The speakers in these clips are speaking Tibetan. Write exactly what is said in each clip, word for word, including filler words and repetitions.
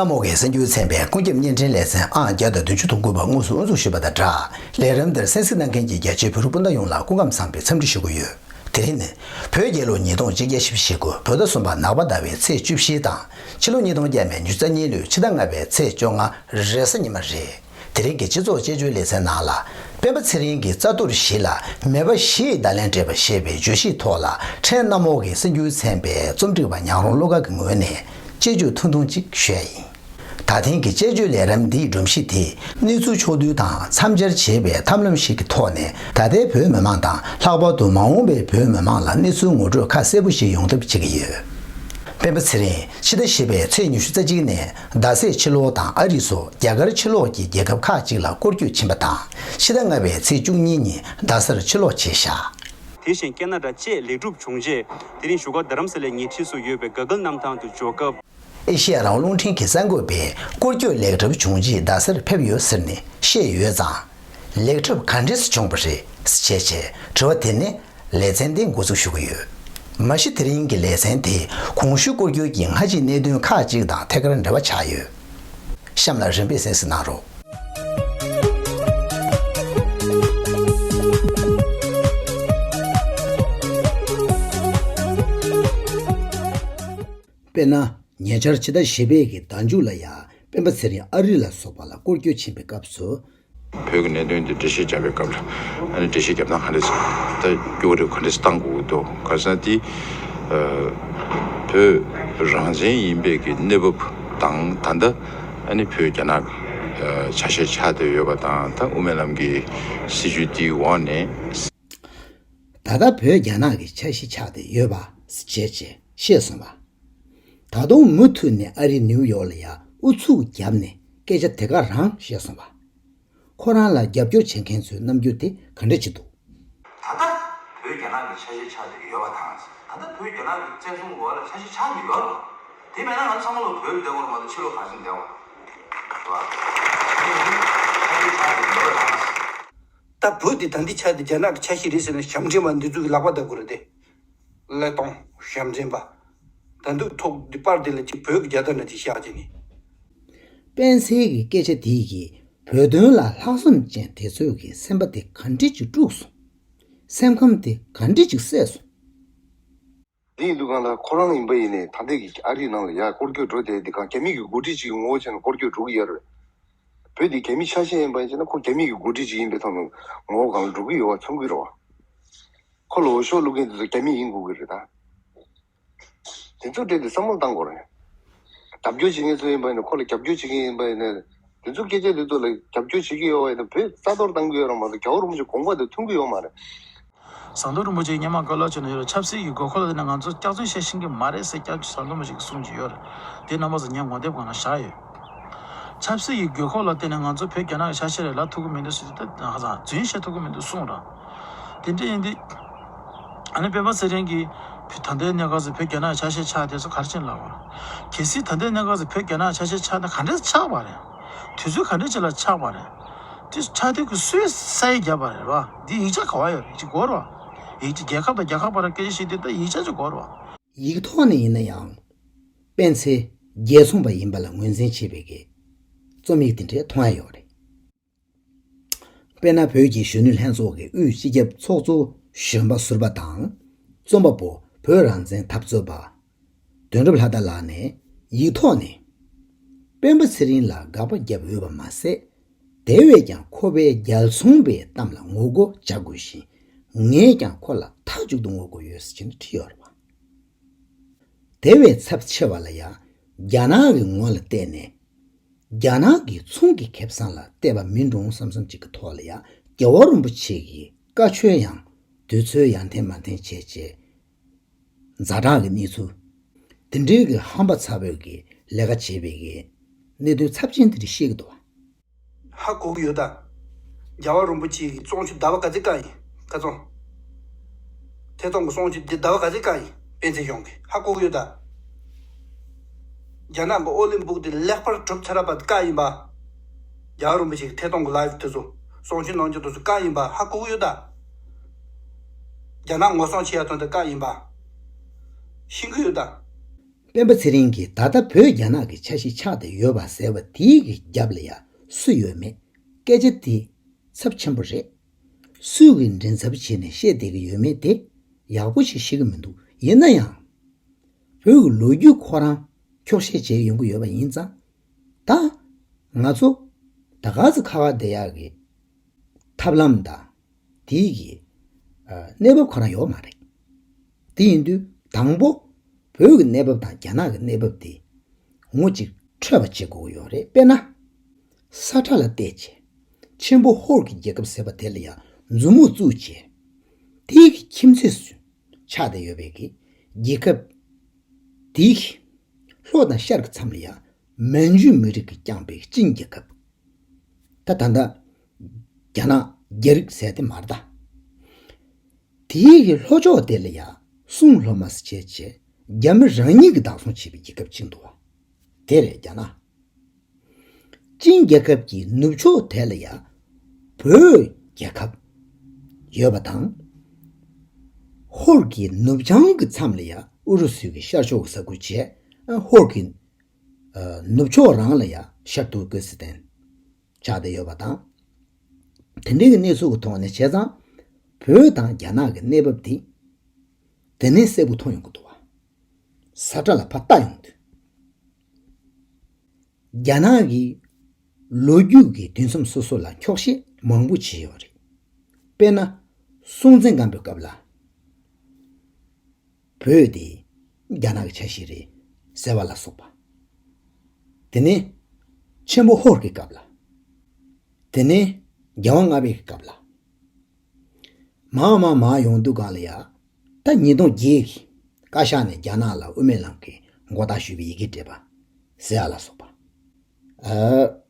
གནམ་འོག་གི་གསར་འགྱུར་ཚན་པའི་ཀུན་ཁྱབ་བརྙན་འཕྲིན་ལེ་ཚན་ཨང་བརྒྱ་དང་བདུན་ཅུ་དོན་དགུ་པ་དངོས་སུ་དབུ་འཛུགས་ཞུས་པ་དང་སྦྲགས། ལས་རིམ་འདིར་གསན་གཟིགས་གནང་མཁན་གྱི་རྒྱ་ཆེའི་བོད་རིགས་སྤུན་ཟླ་ཡོངས་ལ་སྐུ་ཁམས་བཟང་བའི་འཚམས་འདྲི་ཞུ་གི་ཡོད། དེ་རིང་ནི། བོད་རྒྱལ་ལོ་ཉིས་སྟོང་ཆིག་བརྒྱ་བཞི་བཅུ་ཞེ་དགུ་བོད་ཟླ་གསུམ་པ་ནག་པ་ཟླ་བའི་ཚེས་བཅུ་བཞི་དང་། ཕྱི་ལོ་ཉིས་སྟོང་བརྒྱ་མེད་ཉི་ཤུ་རྩ་གཉིས་ལོའི་ཕྱི་ཟླ་ལྔ་པའི་ཚེས་བཅོ་ལྔ་རེས་གཟའ་ཉི་མ་རེད། དེ་རིང་གི་སྤྱི་ཚོགས་དཔྱད་བརྗོད་ལེ་ཚན་ནང་ལ། སྤེན་པ་ཚེ་རིང་གི་རྩ་གཏོར་བཞི་ལ་མེད་པ་བཞི་ཡི་བརྡ་ལན་སྤྲད་པ་ཞེས་པའི་བརྗོད་གཞིའི་ཐོག་ལ། ཕྲན་གནམ་འོག་གི་གསར་འགྱུར་ཚན་པའི་རྩོམ་སྒྲིག་པ་ཉག་རོང་བློ་དགའ་གི་ངོས་ནས་དཔྱད་བརྗོད་ཐུང་ཐུང་ཅིག་ཞུ་ཡ་ཡིན། ད་ཐེངས་ཀྱི་དཔྱད་བརྗོད་ལས་རིམ་འདིའི་སྒྲོམ་གཞི་དེ། གནས་ཚུལ་ཕྱོགས་བསྡུས་དང་མཚམས་སྦྱར་བྱེད་པའི་ཐབས་ལམ་ཞིག་གི་ཐོག་ནས། ད་ལྟའི་བོད་མི་མང་དང་། ལྷག་པར་དུ་མ་འོངས་པའི་བོད་མི་མང་ལ་གནས་ཚུལ་ངོ་སྤྲོད་ཁ་གསལ་པོ་ཞིག་ཡོང་ཐབས་བྱེད་ཀྱི་ཡོད། སྤེན་པ་ཚེ་རིང་ཕྱི་ཟླ་བཞི་པའི་ཚེས་ཉི་ཤུ་རྩ་གཅིག་ནས། རྡ་སའི་ཕྱི་ལོགས་དང་ཨ་རི་སོགས་རྒྱ་གར་ཕྱི་ལོགས་ཀྱི་རྒྱལ་ཁབ་ཁག་ཅིག་ལ་སྐོར་སྐྱོད་ཕྱིན་པ་དང་། ཕྱི་ཟླ་ལྔ་པའི་ཚེས་བཅུ་གཉིས་ཉིན་རྡ་སར་ཕྱིར་ལོག་བྱས་བཞག། དེ་བཞིན་ཀེ་ན་ཌ་བཅས་ལེགས་གྲུབ་བྱུང་རྗེས། དེ་རིང་བཞུགས་སྒར་རྡ་རམ་ས་ལའི་ཉེ་འཁྲིས་སུ་ཡོད་པའི་ག་གལ་གནམ་ཐང་དུ་འབྱོར་སྐབས། ཨེ་ཤེ་ཡ་རང་དབང་རླུང་འཕྲིན་གྱི་གསར་འགོད་པས་སྐོར་སྐྱོད་ལེགས་གྲུབ་བྱུང་རྗེས་རྡ་སར་ཕེབས་ཡོད་ཟེར་ནས་བཤད་ཡོད་ཙང་། ལེགས་གྲུབ་ག་འདྲས་བྱུང་བ་རེད་ཅེས་དྲི་བ་དེ་ནས་ལེ་ཚན་འདི་འགོ་འཛུགས་ཞུ་གི་ཡོད། མ་གཞི་དེ་རིང་གི་ལེ་ཚན་དེ་གོང་ཞུས་སྐོར་སྐྱོད་ཀྱི་སྔ་ཕྱིའི་གནད་དོན་ཁག་ཅིག་དང་ཐད་ཀར་འབྲེལ་བ་ཆགས་ཡོད། གཤམ་ལ་རིམ་པས་གསན་གཟིགས་གནང་རོགས། དཔེར་ན། ཉེ་ཆར་ཕྱི་ཟླ་བཞི་པའི་གི་ཟླ་མཇུག་ལ་ཡང་སྤེན་པ་ཚེ་རིང་ཨ་རི་ལ་སོགས་པ་ལ་སྐོར་སྐྱོད་ཕྱིན་པའི་སྐབས་སུ། བོད་ཀྱི་གནད་དོན་དེ་འགྲེལ་བཤད་བརྒྱབ་པའི་སྐབས་ལ། ཨ་ནི་འགྲེལ་བཤད་བརྒྱབ་སྟངས་ག་འདྲས་ད་སྐྱོ་བོ་རེད། ག་འདྲས་བཏང་དགོས་ཀྱི་འདུག་ག་རེ་ཟེར་ན་དེ། ཨ། བོད་རང་བཙན་ཡིན་པའི་གི་གནས་བབ་དང་། ད་ལྟ་ཨ་ནི་བོད་རྒྱ་ནག་གི་ཨ་ཆ་ཤས་ཆགས་བསྡད་ཡོད་པ་དང་། ད་དབུ་མའི་ལམ་གྱི་སྲིད་བྱུས་དེའི་འོག་ནས། ད་ལྟ་བོད་རྒྱ་ནག་གི་ཆ་ཤས་ཆགས་བསྡད་ཡོད་པ་བྱས་བྱས་བཤད་སོང་བ། ད་དུང་མུ་མཐུད་ནས་ཨ་རི་ནིའུ་ཡོག་ལ་ཡང་ཨུ་ཚུགས་བརྒྱབ་ནས་སྐད་ཆ་དེ་ག་རང་བཤད་སོང་བ། ཁོ་རང་ལ་རྒྱབ་སྐྱོར་བྱེད་མཁན་ཚོའི་རྣམ་འགྱུར་དེ་ག་འདྲ་ཅིག་འདུག་ད་ལྟ་བོད་རྒྱ་ནག་གི་ཆ་ཤས་ཆགས་བསྡད་ཡོད་པ་དང་། ད་ལྟ་བོད་རྒྱ་ནག་གི་བཙན་བཟུང་འོག་ལ་ཆ་ཤས་ཆགས་ཀྱི་ཡོད་རེད། དེ་མེད་ན་ང་ཚོ་ཚང་མ་ལོ་བོད་ལ་བསྡད་དགོས་རེད་མ་གཏོགས་ཕྱི་ལོགས་ག་ཚོད་བསྡད་དགོས་རེད། ཆ་ཤས་ཆགས་བསྡད་ཡོད་པ་དང་། ད་བོད་འདི་ད་འདི་ཆ་འདི་རྒྱ་ནག་གི་ཆ་ཤས་རེད་ཟེར་ནས་ཞབས་འདྲེན་པ་འདི་ཚོ་གི་ལག་པ་བརྡབ་དགོས་རེད་དེ། ཀླད་སྟོང་ཞབས་འདྲེན་པ། ད་འདུག་ཐོག་འདི་པར་འདི་ལ་ཅིག་བོད་ཀྱི་རྒྱལ་དར་འདྲ་ཅིག་བཞག་བྱས་ནས། སྤེན་ཚེ་གི་སྐད་ཆ་དེ་གིས་བོད་དོན་ལ་ལྷག་བསམ་ཅན་དེ་ཚོའི་གི་སེམས་པ་དེ་ག་འདྲ་ཅིག་དཀྲུགས་སོང་། སེམས་ཁམས་དེ་ག་འདྲ་ཅིག་བསད་སོང་། འདི་ཡིན་དུས་སྒང་ལ་ཁོ་རང་ཡིན་པ་ཡིན་ནའི་ད་ལྟའི་གི་ཨ་རིའི་ནང་ལ་ཡ་སྐོར་སྐྱོད་འགྲོ་བསྡད་དེ་གང་རྒྱ་མི་གི་འགོ་ཁྲིད་ཅིག་གི་ངོ་བོ་བྱས་ནས་སྐོར་སྐྱོད་འགྲོ་གི་ཡོད་རེད། བོད་འདི་རྒྱ་མི་ཆ་ཤས་ཡིན་པ་ཡིན་ན་ཁོ་རྒྱ་མི་གི་འགོ་ཁྲིད་ཅིག་ཡིན་པའི་ཐོག་ནས་ངོ་བོ་སྒང་ལ་འགྲོ་གི་ཡོད་པ་མཚོན་གི་རེད་བ། ཁོ་ལ་འོས་ཤོག་བླུག་མཁན་དེ་ཚོ་རྒྱ་མི་ཡིན་དགོས་ཀྱི་རེད་ད། དེ་ཚོ་སྤྲད་དེ་བསམ་བློ་བཏང་དགོས་རེད། རྒྱབ་སྐྱོར་བྱེད་མཁན་ཚོ་ཡིན་པ་ཡིན་ན་ཁོ་ལ་རྒྱབ་སྐྱོར་བྱེད་མཁན་ཡིན་པ་ཡིན་ན། དེ་ཚོ་སྐད་ཆ་དེ་ཚོ་ལ་རྒྱབ་སྐྱོར་བྱེད་ཀྱི་ཡོད་པ་ཡིན་ན་བོད་རྩ་གཏོར་བཏང་གི་ཡོད་རེད་མ་གཏོགས་རྒྱལ་བ་རིན་པོ་ཆེ་དགོངས་པ་དེ་མཐུན་གྱི་ཡོད་མ་རེད། ཟམ་གདོང་རིན་པོ་ཆེས་སྔོན་མ་བཀའ་སློབ་བྱས་ནས་ཡོད་རེད། ཆབ་སྲིད་ཀྱི་དགོས་མཁོ་ལ་བརྟེན་ནས་ང་ཚོ་སྐྱག་རྫུན་བཤད་ཤེས་ཀྱི་མ་རེད་ཟེར་སྐྱབས་རྗེ་ཟམ་གདོང་རིན་པོ་ཆེ་གིས་གསུངས་ཀྱི་ཡོད་རེད། དེ་རྣམ་པ་ཚོ་ངས་ངོ་དེབ་སྒང་ལ་བཞག་ཡོད། ཆབ་སྲིད་ཀྱི་དགོས་མཁོ་ལ་བརྟེན་ནས་ང་ཚོ་བོད་རྒྱ་ནག་གི་ཆ་ཤས་རེད་ལབ་ཐུབ་ཀྱི་མི་འདུག་ཟེར་དུས་ད་ཧ་ཅང་རྫུན་བཤད་ཐུབ་ཀྱི་མི་འདུག་གསུངས་ར། དེ་འདྲ་ཡིན་དུས། ཨ་ནི་སྤེན་པ་ཚེ་རིང་གིས་བོད་ད་ལྟའི་གནས་སྐབས་སུ་བོད་རྒྱ་ནག་གི་ཆ་ཤས་ཆགས་དེ་ཚོ་ག་རེ་བྱས་ནས་ལབ་པ། གལ་སྲིད་ད་ལྟའི་གནས་སྐབས་སུ་བོད་རྒྱ་ནག་གི་ཆ་ཤས་ཆགས་ན་ག་འདྲས་ཆགས་པ་རེད། དུས་ཚོད་ག་འདྲས་ཅིག་ལ་ཆགས་པ་རེད། དེ་ཆགས་དུས་ཀྱི་སུས་ས་ཡིག་བརྒྱབ་པ་རེད་བ། འདི་ཡིག་ཆ་ག་བ་ཡོད་རེད་ཅིག་གོ་ར་བ། ཡིག་ཆ་རྒྱལ་ཁབ་དང་རྒྱལ་ཁབ་བར་སྐད་ཆ་བཤད་དུས་ད་ཡིག་ཆ་ཅིག་གོ་ར་བ། ཡིག་ཐོག་ནས་ཡིན་ན་ཡང་། སྤེན་ཚེ་རྒྱལ་ཚོང་པ་ཡིན་པ་ལ་ངོས་འཛིན་བྱེད་པའི་གི་རྩོམ་ཡིག་དེ་འདྲས་མཐོང་ཡ་ཡོད་རེད། དཔེར་ན་བོད་ཀྱི་གཞོན་ནུ་ལྷན་ཚོགས་ཀྱི་དབུས་སྤྱི་ཁྱབ་ཚོགས་གཙོ་གཞོན་པ་ཟུར་པ་དང་། རྩོམ་པ་པོ་བོད་རང་བཙན་འཐབ་རྩོད་པ། དོན་གྲུབ་ལྷ་དར་ལགས་ནས་ཡིག་ཐོག་ནས། སྤེན་པ་ཚེ་རིང་ལ་དགག་པ་བརྒྱབ་འོས་པ་མ་ཟད། དེ་བས་ཀྱང་ཁོ་པའི་རྒྱལ་ཚོང་པའི་གཏམ་ལ་ངོ་རྒོལ་བྱ་དགོས་ཤིང་། ངས་ཀྱང་ཁོ་ལ་མཐའ་གཅིག་ཏུ་ངོ་རྒོལ་ཡོད་ཟེར་གྱིན་བྲིས་ཡོད་རེད་པ། དེ་བས་ཚབས་ཆེ་བ་ལ་ཡང་རྒྱ་ནག་གི་ངོ་ལ་བལྟས་ནས། རྒྱ་ནག་གི་ཚོང་གི་ཁེ་བཟང་ལ་བལྟས་པ་མིན་འགྲོ་བསམ་བསམ་ཅིག་གི་ཐོག་ལ་ཡང་རྒྱལ་བ་རིན་པོ་ཆེ་གི་བཀའ་ཆོས་ཡང་དུས་ཚོད་ཡར་འཐེན་མར་འཐེན་བྱས་བྱས། ཛ་དྲག་གི་གནས་ཚུལ། དེ་འདྲའི་གི་ཧམ་པ་ཚ་བོའི་གི་ལས་ཀ་བྱེད་པའི་གི་གནད་དོན་ཚབས་ཆེན་དེ་འདྲ་བཤད་ཀྱི་འདུག་བ། ཧ་གོ་གི་ཡོད་ད། རྒྱལ་བ་རིན་པོ་ཆེ་གི་གསུང་ཆོས་ཟླ་བ་ག་ཚོད་བཀག་ཡིན། ཁ་ཚོང་། ཐད་གཏོང་གི་གསུང་ཆོས་འདི་ཟླ་བ་ག་ཚོད་བཀག་ཡིན། སྤེན་ཚེ་གཞུང་གིས་ཧ་གོ་གི་ཡོད་ད། རྒྱ་ནག་གི་ཨོ་ལིམ་པིག་དེ་ལེགས་པར་གྲུབ་ཚར་བ་བཀག་ཡིན་པ། རྒྱལ་བ་རིན་པོ་ཆེ་གི་ཐད་གཏོང་གི་ལའིབ་དེ་ཚོ། གསུང་ཆོས་གནང་རྒྱུ་དེ་ཚོ་བཀག་ཡིན་པ་ཧ་གོ་གི་ཡོད་ད། རྒྱ་ནག་ངོ་སྲུང་བྱེད་ཡ་དོན་དུ་བཀག་ཡིན་པ། ཤེས་ཀྱི་ཡོད་ད། སྤེན་པ་ཚེ་རིང་གིས་ད་ལྟ་བོད་རྒྱ་ནག་གི་ཆ་ཤས་ཆགས་བསྡད་ཡོད་པ་ཟེར་བ་དེའི་གི་རྒྱབ་ལ་ཡ་སུ་ཡོད་མེད། སྐད་ཆ་དེ་ཚབས་ཆེན་པོ་རེད། སུས་གི་མགྲིན་ཚབ་བྱས་ནས་བཤད་བསྡད་གི་ཡོད་མེད་དེ་ཡག་པོ་ཞིག་ཤེས་གི་མི་འདུག་ཡིན་ན་ཡང་། བོད་ཀྱི་ལོ་རྒྱུས་ཁོ་རང་འཁྱོག་བཤད་བྱས་ཡོང་གི་ཡོད་པ་ཡིན་ཙང་། ད་ང་ཚོ་ད་ག་ཚོད་ཁ་ཁ་བསྡད་ཡག་གི་ཐབས་ལམ་དང་དེའི་གི་ཨ་གནས་བབ་ཁོ་རང་ཡོད་མ་རེད། དེ་ཡིན་དུས་དང་པོ་བོད་ཀྱི་གནས་བབ་དང་རྒྱ་ནག་གི་གནས་བབ་དེ་ངོ་གཅིག་འཕྲོད་པ་བྱེད་དགོས་ཀྱི་ཡོད་རེད། དཔེར་ན། ས་ཁྲ་ལ་བལྟས་བྱས། ཆེན་པོ་ཧོར་གྱི་རྒྱལ་ཁབ་ཟེར་བ་དེ་ལ་ཡང་མཛུབ་མོ་བཙུགས་བྱས། དེའི་གི་ཁྱིམ་མཚེས་སུ་ཆགས་བསྡད་ཡོད་པའི་གི་རྒྱལ་ཁབ་དེའི་གི་ལྷོ་དང་ཤར་གྱི་མཚམས་ལ་ཡང་མན་ཇུ་མི་རིགས་ཀྱིས་བསྐྱངས་པའི་ཅིན་རྒྱལ་ཁབ། ད་ད་ལྟ་རྒྱ་ནག་རྒྱ་རིགས་ཟེར་དེ་མ་རེད་ད། དེའི་གི་ལྷོ་ཕྱོགས་དེ་ལ་ཡང་སུང་སློབ་མ་ཟེར་བྱས་བྱས་རྒྱ་མི་རང་ཉིད་ཀྱིས་བདག་བཟུང་བྱས་པའི་རྒྱལ་ཁབ་ཅིག་འདུག་བ། དེ་རེད་རྒྱ་ནག་ཅིན་རྒྱལ་ཁབ་ཀྱི་ནུབ་ཕྱོགས་དེ་ལ་ཡང་བོད་རྒྱལ་ཁབ་ཡོད་པ་དང་། ཧོར་གྱི་ནུབ་བྱང་གི་མཚམས་ལ་ཡང་ཨུ་རུ་སུ་གི་ཤར་ཕྱོགས་ཀྱི་ས་ཁུལ་བྱས། ཧོར་གྱི་ཨ་ནུབ་ཕྱོགས་རང་ལ་ཡང་ཤར་ཏུར་ཀི་སི་ཐན་ཆགས་བསྡད་ཡོད་པ་དང་། དེ་འདྲའི་གི་གནས་ཚུལ་གྱི་ཐོག་ནས་བྱས་ཙང་། བོད་དང་རྒྱ་ནག་གི་གནས་བབ་དེ་དེ་ནས་གསལ་པོ་མཐོང་ཡོང་གི་འདུག་བ། ས་ཁྲ་ལ་ཕར་ལྟ་ཡོང་དུས། རྒྱ་ནག་གིས་ལོ་རྒྱུས་ཀྱི་དུས་མཚམས་སོ་སོ་ལ་འཁྱོག་བཤད་མང་པོ་བྱས་ཡོད་རེད། དཔེར་ན། སྲོང་བཙན་སྒམ་པོའི་སྐབས་ལ། བོད་དེ་རྒྱ་ནག་གི་ཆ་ཤས་རེད་ཟེར་བ་ལ་སོགས་པ། དེ་ནས་ཆེན་པོ་ཧོར་གྱི་སྐབས་ལ། དེ་ནས་རྒྱལ་དབང་ལྔ་པའི་སྐབས་ལ། མར་མར་མར་ཡོང་དུས་སྒང་ལ་ཡ། ད་ཉིས་སྟོང་བརྒྱད་ཀྱི་བཀའ་ཤག་ནས་རྒྱ་ནག་ལ་དབུ་མའི་ལམ་གྱི་མགོ་བཏགས་ཞུས་པའི་ཡི་གེ་བྲིས་པ་ཟེར་ཡ་ལ་སོགས་པ། ཨ།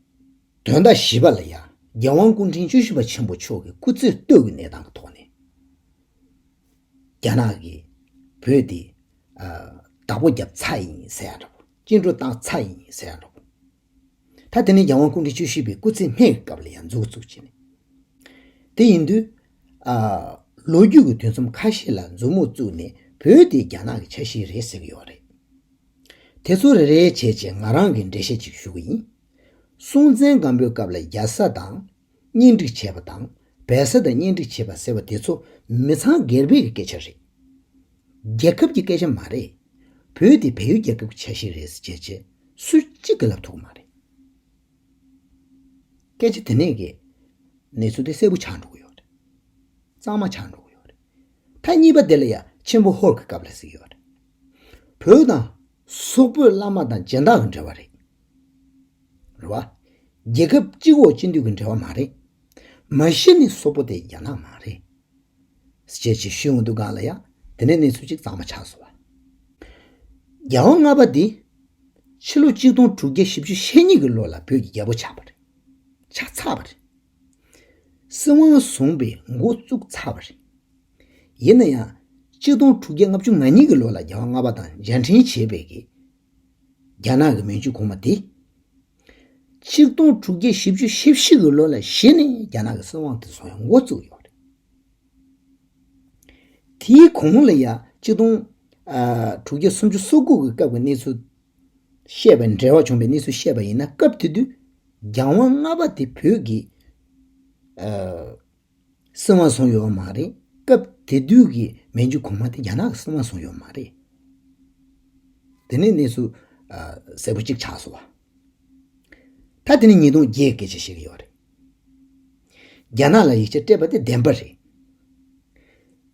དོན་དག་བཞི་པ་ལ་ཡ། རྒྱལ་དབང་སྐུ་ཕྲེང་བཅུ་བཞི་པ་ཆེན་པོ་མཆོག་གི་སྐུ་ཚེ་སྟོད་ཀྱི་གནས་སྟངས་ཀྱི་ཐོག་ནས། རྒྱ་ནག་གིས་བོད་དེ་ཨ། བདག་པོ་བརྒྱབ་ཚར་ཡིན་ཟེར་ཡ་འདྲ་པོ། བཅིངས་འགྲོལ་བཏང་ཚར་ཡིན་ཟེར་ཡ་འདྲ་པོ། ད་དེ་ནས་རྒྱལ་དབང་སྐུ་ཕྲེང་བཅུ་བཞི་པའི་སྐུ་ཚེ་སྨད་ཀྱི་སྐབས་ལ་ཡང་མཛུབ་བཙུགས་བྱས་ནས། དེ་ཡིན་དུས། ཨ། ལོ་རྒྱུས་ཀྱི་དུས་མཚམས་ཁ་ཤས་ལ་མཛུབ་མོ་བཙུགས་ནས་བོད་དེ་རྒྱ་ནག་གི་ཆ་ཤས་རེད་ཟེར་གྱི་ཡོད་རེད། དེ་ཚོ་རེ་རེ་བྱས་བྱས་ང་རང་གིས་འགྲེལ་བཤད་ཅིག་ཞུ་གི་ཡིན། སྲོང་བཙན་སྒམ་པོའི་སྐབས་ལ་རྒྱ་བཟའ་དང་གཉེན་སྒྲིག་བྱས་པ་དང་བལ་བཟའ་དང་གཉེན་སྒྲིག་བྱས་པ་ཟེར་བ་དེ་ཚོ་མི་ཚང་སྒེར་པའི་གི་སྐད་ཆ་རེད། རྒྱལ་ཁབ་ཀྱི་སྐད་ཆ་མ་རེད། བོད་དེ་བལ་ཡུལ་རྒྱལ་ཁབ་ཀྱི་ཆ་ཤས་རེད་ཟེར་བྱས་བྱས་སུ་གཅིག་གིས་ལབ་ཐུབ་ཀྱི་མ་རེད། སྐད་ཆ་དེ་ནས་ཀྱི་གནས་ཚུལ་དེ་གསལ་པོ་ཆགས་འགྲོ་གི་ཡོད་རེད། གཙང་མ་ཆགས་འགྲོ་གི་ཡོད་རེད། ད་གཉིས་པ་དེ་ལ་ཡ་ཆེན་པོ་ཧོར་གྱི་སྐབས་ལ་ཟེར་གྱི་ཡོད་རེད། བོད་དང་སོག་པོའི་བླ་མ་དང་སྦྱིན་བདག་གི་འབྲེལ་བ་རེད། རེད་བ། རྒྱལ་ཁབ་གཅིག་འོག་སྤྱི་འཐུས་ཀྱི་འབྲེལ་བ་མ་རེད། མ་གཞི་ནས་སོག་པོ་དེ་རྒྱ་ནག་མ་རེད། ཞེས་ཅིག་ཞུས་འོང་དུས་སྒང་ལ་ཡ། དེ་ནས་གནས་ཚུལ་ཅིག་གཙང་མ་ཆགས་སོང་བ། རྒྱལ་དབང་ལྔ་པ་འདི། ཕྱི་ལོ་གཅིག་སྟོང་དྲུག་བརྒྱ་བཞི་བཅུ་ཞེ་གཉིས་ཀྱི་ལོ་ལ་བོད་ཀྱི་རྒྱལ་པོ་ཆགས་པ་རེད། ཆགས་ཚར་བ་རེད། སྲིད་དབང་བཟུང་བའི་འགོ་བཙུགས་ཚར་བ་རེད། ཡིན་ན་ཡང་། གཅིག་སྟོང་དྲུག་བརྒྱ་ལྔ་བཅུ་ང་གཉིས་ཀྱི་ལོ་ལ་རྒྱལ་དབང་ལྔ་པ་དང་མཇལ་འཕྲད་བྱས་པའི་གི་རྒྱ་ནག་གི་མན་ཇུ་གོང་མ་དེ། གཅིག་སྟོང་དྲུག་བརྒྱ་བཞི་བཅུ་ཞེ་བཞི་གི་ལོ་ལ་གཞི་ནས་རྒྱ་ནག་གི་སྲིད་དབང་དེ་བཟུང་ཡང་འགོ་བཙུགས་ཡོད་རེད། དེའི་གོང་ལ་ཡ་གཅིག་སྟོང་ཨ་དྲུག་བརྒྱ་སུམ་ཅུ་སོ་དགུ་གི་སྐབས་ཀྱི་གནས་ཚུལ་བཤད་པའི་འབྲེལ་བ་བྱུང་བའི་གནས་ཚུལ་བཤད་པ་ཡིན་ན། སྐབས་དེ་དུས་རྒྱལ་དབང་ལྔ་པ་དེ་བོད་ཀྱི་ཨ་སྲིད་དབང་བཟུང་ཡོད་མ་རེད། སྐབས་དེ་དུས་ཀྱི་མན་ཇུ་གོང་མ་དེ་རྒྱ་ནག་གི་སྲིད་དབང་བཟུང་ཡོད་མ་རེད། དེ་ནས་གནས་ཚུལ་ཨ་གསལ་པོ་གཅིག་ཆགས་སོང་བ། ད་དེ་ནས་ཉིས་སྟོང་བརྒྱད་སྐད་ཆ་བཤད་ཀྱི་ཡོད་རེད། རྒྱ་ནག་ལ་ཡིག་ཆ་སྤྲད་པ་དེ་བདེན་པ་རེད།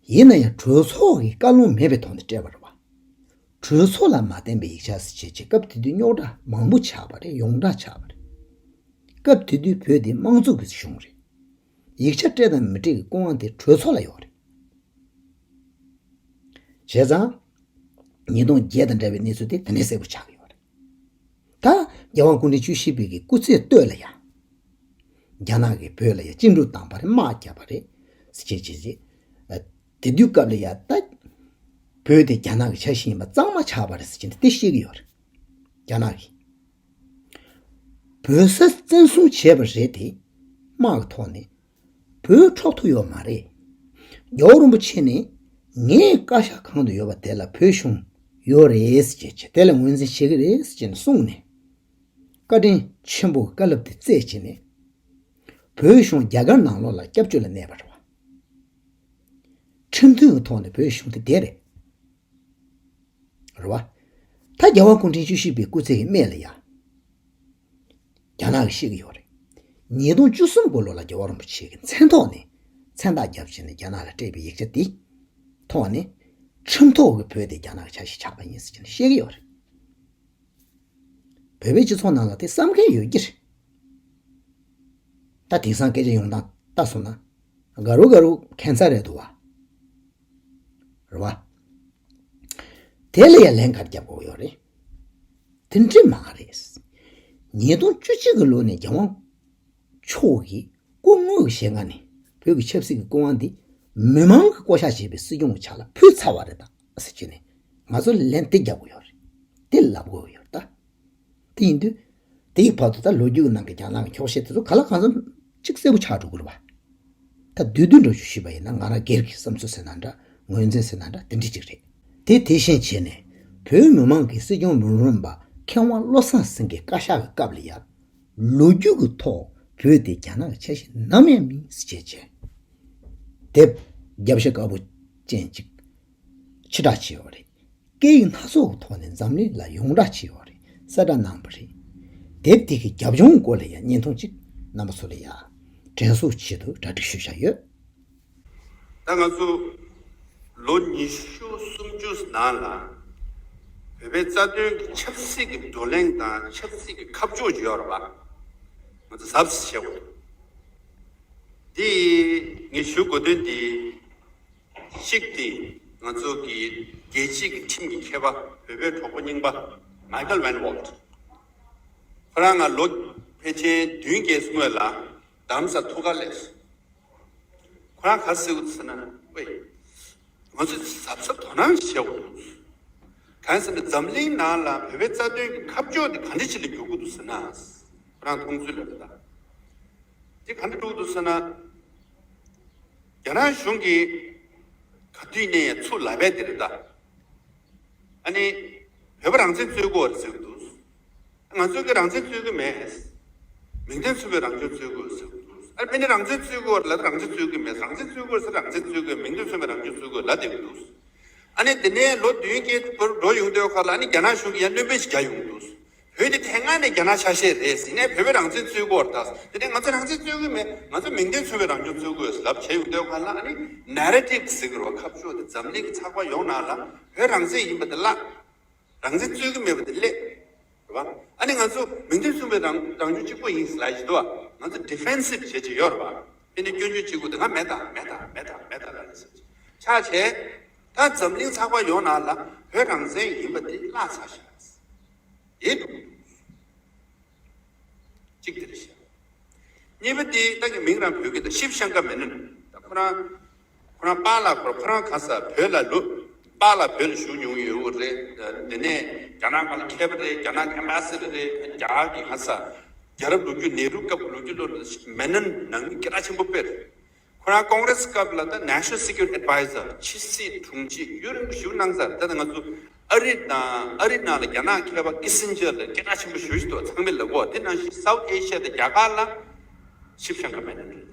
ཡིན་ན་ཡང་གྲོས་ཚོགས་ཀྱི་བཀའ་ལུང་མེད་པའི་ཐོག་ནས་སྤྲད་པ་རེད་བ། གྲོས་ཚོགས་ལ་མ་བརྟེན་པའི་ཡིག་ཆ་ཟེར་བྱས་བྱས་སྐབས་དེ་དུས་རྙོག་དྲ་མང་པོ་ཆགས་པ་རེད། ཡོངས་གྲགས་ཆགས་པ་རེད། སྐབས་དེ་དུས་བོད་དེ་དམངས་གཙོ་གི་གཞུང་རེད། ཡིག་ཆ་སྤྲད་དང་མི་སྤྲད་ཀྱི་སྐུ་དབང་དེ་གྲོས་ཚོགས་ལ་ཡོད་རེད། བྱས་ཙང་། ཉིས་སྟོང་བརྒྱད་དང་འབྲེལ་བའི་གནས་ཚུལ་དེ་དེ་ནས་གསལ་པོ་ཆགས་ཀྱི་ཡོད་རེད། ད་རྒྱལ་དབང་སྐུ་ཕྲེང་བཅུ་བཞི་པའི་གི་སྐུ་ཚེའི་སྟོད་ལ་ཡང་། རྒྱ་ནག་གིས་བོད་ལ་ཡང་བཅིངས་འགྲོལ་བཏང་པ་རེད། དམག་བརྒྱབ་པ་རེད། ཟེར་བྱས་བྱས་བྱས། ཨ། དེ་དུས་སྐབས་ལ་ཡང་ད། བོད་དེ་རྒྱ་ནག་གི་ཆ་ཤས་ཡིན་པ་གཙང་མ་ཆགས་པ་རེད་ཟེར་བྱས་ནས་དེ་བཤད་ཀྱི་ཡོད་རེད། རྒྱ་ནག་གིས། བོད་ས་བཙན་བཟུང་བྱས་པ་རེད་དེ། དམག་གི་ཐོག་ནས། བོད་འཕྲོག་ཐུབ་ཡོད་མ་རེད། རྒྱལ་བ་རིན་པོ་ཆེ་ནས་ངའི་བཀའ་ཤག་གང་དུ་ཡོད་པ་དེ་ལ་བོད་གཞུང་ ཡོད་རེད་ཟེར་བྱས། དེ་ལ་ངོས་འཛིན་བྱེད་ཀྱི་རེད་ཟེར་བྱས་ནས་གསུངས་ནས། བཀའ་དྲིན་ཆེན་པོ་གི་བཀའ་སློབ་དེ་བསྩལ་བྱས་ནས། བོད་གཞུང་རྒྱ་གར་ནང་ལོགས་ལ་སྐྱབས་བཅོལ་ལ་གནས་པ་རེད་བ། ཁྲིམས་མཐུན་གྱི་ཐོག་ནས་བོད་གཞུང་དེ་བསྡད་རེད། རེད་བ། ད་རྒྱལ་བ་སྐུ་ཕྲེང་བཅུ་བཞི་པའི་སྐུ་ཚེ་གི་སྨད་ལ་ཡ། རྒྱ་ནག་གིས་བཤད་ཀྱི་ཡོད་རེད། ཉིས་སྟོང་བཅུ་གསུམ་གྱི་ལོ་ལ་རྒྱལ་བ་རིན་པོ་ཆེ་གི་མཚན་ཐོག་ནས་མཚན་རྟགས་བརྒྱབ་བྱས་ནས་རྒྱ་ནག་ལ་སྤྲད་པའི་ཡིག་ཆ་དེ་ཐོག་ནས། ཁྲིམས་ཐོག་གི་བོད་དེ་རྒྱ་ནག་གི་ཆ་ཤས་ཆགས་པ་ཡིན་ཟེར་བྱས་ནས་བཤད་ཀྱི་ཡོད་རེད། བོད་པའི་སྤྱི་ཚོགས་ནང་ལ་དེ་བསམ་མཁན་ཡོད་ཀྱི་རེད། ད་དེང་སང་སྐད་ཆ་ཡོང་སྟངས་ལྟ་སོང་ན། དགའ་རུ་དགའ་རུ་ཁྱད་མཚར་རེད་འདུག་བ། རེད་བ། དེ་ལ་ཡང་ལན་ག་རེ་རྒྱབ་དགོས་ཡོད་རེད། དེ་འདྲ་མ་རེད། ཉིས་སྟོང་བཅུ་གཅིག་གི་ལོ་ནས་རྒྱལ་དབང་མཆོག་གིས་སྐུ་དངོས་ཀྱི་ཞལ་སྔ་ནས་བོད་ཀྱི་ཆབ་སྲིད་ཀྱི་སྐུ་དབང་འདི་མི་མང་གིས་བསྐོ་བཞག་བྱས་པའི་སྲིད་སྐྱོང་གི་ཕྱག་ལ་ཕུལ་ཚར་བ་རེད་ད་ཟེར་བྱས་ནས། ང་ཚོ་ལན་དེ་རྒྱབ་དགོས་ཡོད་རེད། དེ་ལབ་དགོས་ཡོད་རེད་ད། དེ་ཡིན་དུས། དེ་ཡི་བར་དུ་ད་ལོ་རྒྱུས་ཀྱི་ནང་གི་རྒྱ་ནག་གི་འཁྱོག་བཤད་དེ་ཚོ་ག་ལ་གང་འཚམ་ཅིག་གསལ་པོ་ཆགས་འགྲོ་གི་རེད་བ། ད་བསྡུས་བསྡུས་འདྲ་ཞིག་ཞུས་པ་ཡིན་ན། ང་རང་སྒེར་གྱི་བསམ་ཚུལ་ཟེར་ན་འདྲ། ངོས་འཛིན་ཟེར་ན་འདྲ། དེ་འདྲ་ཅིག་རེད། དེ་དེ་བཞིན་བྱས་ནས། བོད་མི་མང་གིས་སྲིད་སྐྱོང་མི་རིགས་པ་མཁས་དབང་བློ་བཟང་སེང་གེ་བཀའ་ཤག་གི་སྐབས་ལ་ཡ། ལོ་རྒྱུས་ཀྱི་ཐོག་བོད་དེ་རྒྱ་ནག་གི་ཆ་ཤས་ནམ་ཡང་མིན་ཟེར་བྱས་བྱས། དེབ་རྒྱབ་ཤ་དཀར་པོ་ཅན་ཅིག་ཕྱིར་བསྒྲགས་བྱས་ཡོད་རེད། སྐད་ཡིག་སྣ་ཚོགས་ཀྱི་ཐོག་ནས་འཛམ་གླིང་ལ་ཡོངས་བསྒྲགས་བྱས་ཡོད་རེད། གསལ་བསྒྲགས་གནང་བ་རེད། དེབ་དེ་གི་རྒྱབ་ལྗོངས་སྐོར་ལ་ཡང་བརྙན་ཐུང་གཅིག་རྣམ་པ་ཚོ་ལ་ཡང་དྲན་གསོ་ཆེད་དུ་གྲ་སྒྲིག་ཞུས་བཞག་ཡོད། ད་ང་ཚོ་ལོ་ཉི་ཤུ་སུམ་ཅུ་ནང་ལ་བོད་པའི་རྩ་དོན་གྱི་ཆབ་སྲིད་ཀྱི་བགྲོ་གླེང་དང་ཆབ་སྲིད་ཀྱི་ཁ་ཕྱོགས་ཅིག་ཡོད་རེད་པ། ང་ཚོ་གཟབ་གཟབ་བྱེད་དགོས། འདི་ངས་ཞུ་དགོས་དོན་འདི། གཅིག་དེ་ང་ཚོ་གི་རྒྱལ་སྤྱིའི་ཁྲིམས་ཀྱི་མཁས་པ། བོད་པའི་གྲོགས་པོ་རྙིང་པ་མའི་ཁལ་ཝན་ཝོལ་ཊི། ཁོ་རང་ང་ལོ་ཕལ་ཆེར་བདུན་བརྒྱད་སྔོན་ལ་རྡ་རམ་ས་ལ་ཐུག་ག་སླེབས་སོང་། ཁོ་རང་ག་རེ་ཟེར་གྱི་འདུག་ཟེར་ན། ཝེ། ང་ཚོས་གཟབ་གཟབ་དོ་སྣང་བྱེད་དགོས་འདུག། གང་ཟེར་ན་འཛམ་གླིང་ནང་ལ་བོད་པའི་རྩ་དོན་གྱི་ཁ་ཕྱོགས་དེ་ག་འདྲ་ཅིག་ལ་འགྱུར་གྱི་འདུག་ཟེར་ན། ཁོ་རང་མཐོང་ཚུལ་ལ་རེད་ད། དེ་ག་འདྲ་འགྲོ་གི་འདུག་ཟེར་ན། རྒྱ་ནག་གཞུང་གིས་ག་དུས་ནས་ཡང་ཚུར་ལབ་པ་དེ་རེད་ད། ཨ་ནི། བོད་པ་རང་བཙན་རྩོད་དགོས་རེད་ཟེར་གྱི་འདུག། ང་ཚོས་ཀྱི་རང་བཙན་རྩོད་ཀྱི་མེད། མིང་དོན་མཚུངས་པའི་རང་སྐྱོང་རྩོད་དགོས་ཟེར་གྱི་འདུག། ཨ་ནི་ཕན་ནི་རང་བཙན་རྩོད་དགོས་རེད་ལབ་ན་རང་བཙན་རྩོད་ཀྱི་མེད། རང་བཙན་རྩོད་དགོས་ཟེར་རང་བཙན་རྩོད་དགོས། མིང་དོན་མཚུངས་པའི་རང་སྐྱོང་རྩོད་དགོས་ལབ་བསྡད་ཀྱི་འདུག། ཨ་ནི་དེ་ནས་ལོ་བདུན་བརྒྱད་བར་འགྲོ་ཡོང་དུས་ཁ་ལ་ཨ་ནི་རྒྱ་ནག་གཞུང་གིས་ཡང་སྣོན་པ་ཞིག་རྒྱག་ཡོང་གི་འདུག། བོད་དེ་དེ་སྔ་ནས་རྒྱ་ནག་ཆ་ཤས་རེད་ཟེར་ནས་བོད་པའི་རང་བཙན་རྩོད་དགོས་རེད་ད། དེ་ནས་ང་ཚོ་རང་བཙན་རྩོད་ཀྱི་མེད། ང་ཚོ་མིང་དོན་མཚུངས་པའི་རང་སྐྱོང་རྩོད་དགོས་ལབ་བྱས་ཡོང་དུས་ཁ་ལ་ཨ་ནི་ནེ་རེ་ཊིབ་ཟེར་གྱི་རེད་བ། ཁ་ཕྱོགས་དེ་འཛམ་གླིང་གི་ཚགས་པར་ཡོངས་ནང་ལ་བོད་རང་བཙན་ཡིན་པ་དེ་བརླག། རང་བཙན་རྩོད་ཀྱི་མེད་པ་དེ་སླེབས། རེད་བ། ཨ་ནི་ང་ཚོ་མིང་དོན་མཚུངས་པའི་རང་རང་སྐྱོང་གཅིག་པོ་ཡིན་ལབ་བཞིན་འདུག་བ། ང་ཚོ་ཌི་ཕེན་སིབ་བྱེད་ཀྱི་ཡོད་རེད་བ། དེ་ནི་སྐྱོན་བརྗོད་བྱེད་དགོས་དེ་ང་མེད་ད་མེད་ད་མེད་ད་མེད་ད་ལབ་ནས་ཟེར་གྱི་ཆགས་བྱས། ད་འཛམ་གླིང་ཚགས་པར་ཡོངས་ནང་ལ་བོད་རང་བཙན་ཡིན་པ་དེ་བརླག་ཚར་ཤག། ཡེ་འདུག། གཅིག་དེ་རེད་ཤག། གཉིས་པ་དེ་ད་གི་མིང་རང་བོད་སྐད་དང་ཤིབ་ཤང་ཀ་མེ་ནོན། ད་ཁོ་རང་ཁོ་རང་པཱ་ལགས། ཁོ་ཁོ་རང་ག་ས་བོད་ལ་ལོ། པཱ་ལགས་བོད་ལ་བཞུགས་མྱོང་ཡོད་རེད། དེ་ནས་རྒྱ་ནག་སྒང་ལ་མཁས་པ་རེད། རྒྱ་ནག་གི་ཨེམ་བྷ་སི་ཌར་རེད། རྒྱ་གར་གྱི་ག་ས་རྒྱལ་རབས་ལོ་རྒྱུས། ནེ་རུ་སྐབས་ཀྱི་ལོ་རྒྱུས་ལོ་མེ་ནོན་ནང་མི་སྐད་གྲགས་ཆེན་པོ་དཔེ་རེད། ཁོ་རང་ཀོང་རེས་སྐབས་ལ་ད་National Security Advisor། ཕྱི་སྲིད་དྲུང་ཆེ་ཡུན་རིང་པོ་ཞིག་གནང་ཚར། ད་ལྟ་ང་ཚོ་ཨ་རི་ནང་ཨ་རི་ནང་ལ་རྒྱ་ནག་མཁས་པ་ཀི་སིན་ཇར་ལ་སྐད་གྲགས་ཆེན་པོ་ཞེ་པོ་ཞིག་འདུག། ཚང་མས་ལབ་གོ། དེ་ནང་བཞིན་སའུ་ཐི་ཨེ་ཤི་ཡ་དང་རྒྱ་གར་ལ་ཤིབ་ཤང་ཀ་མེ་ནོན་རེད།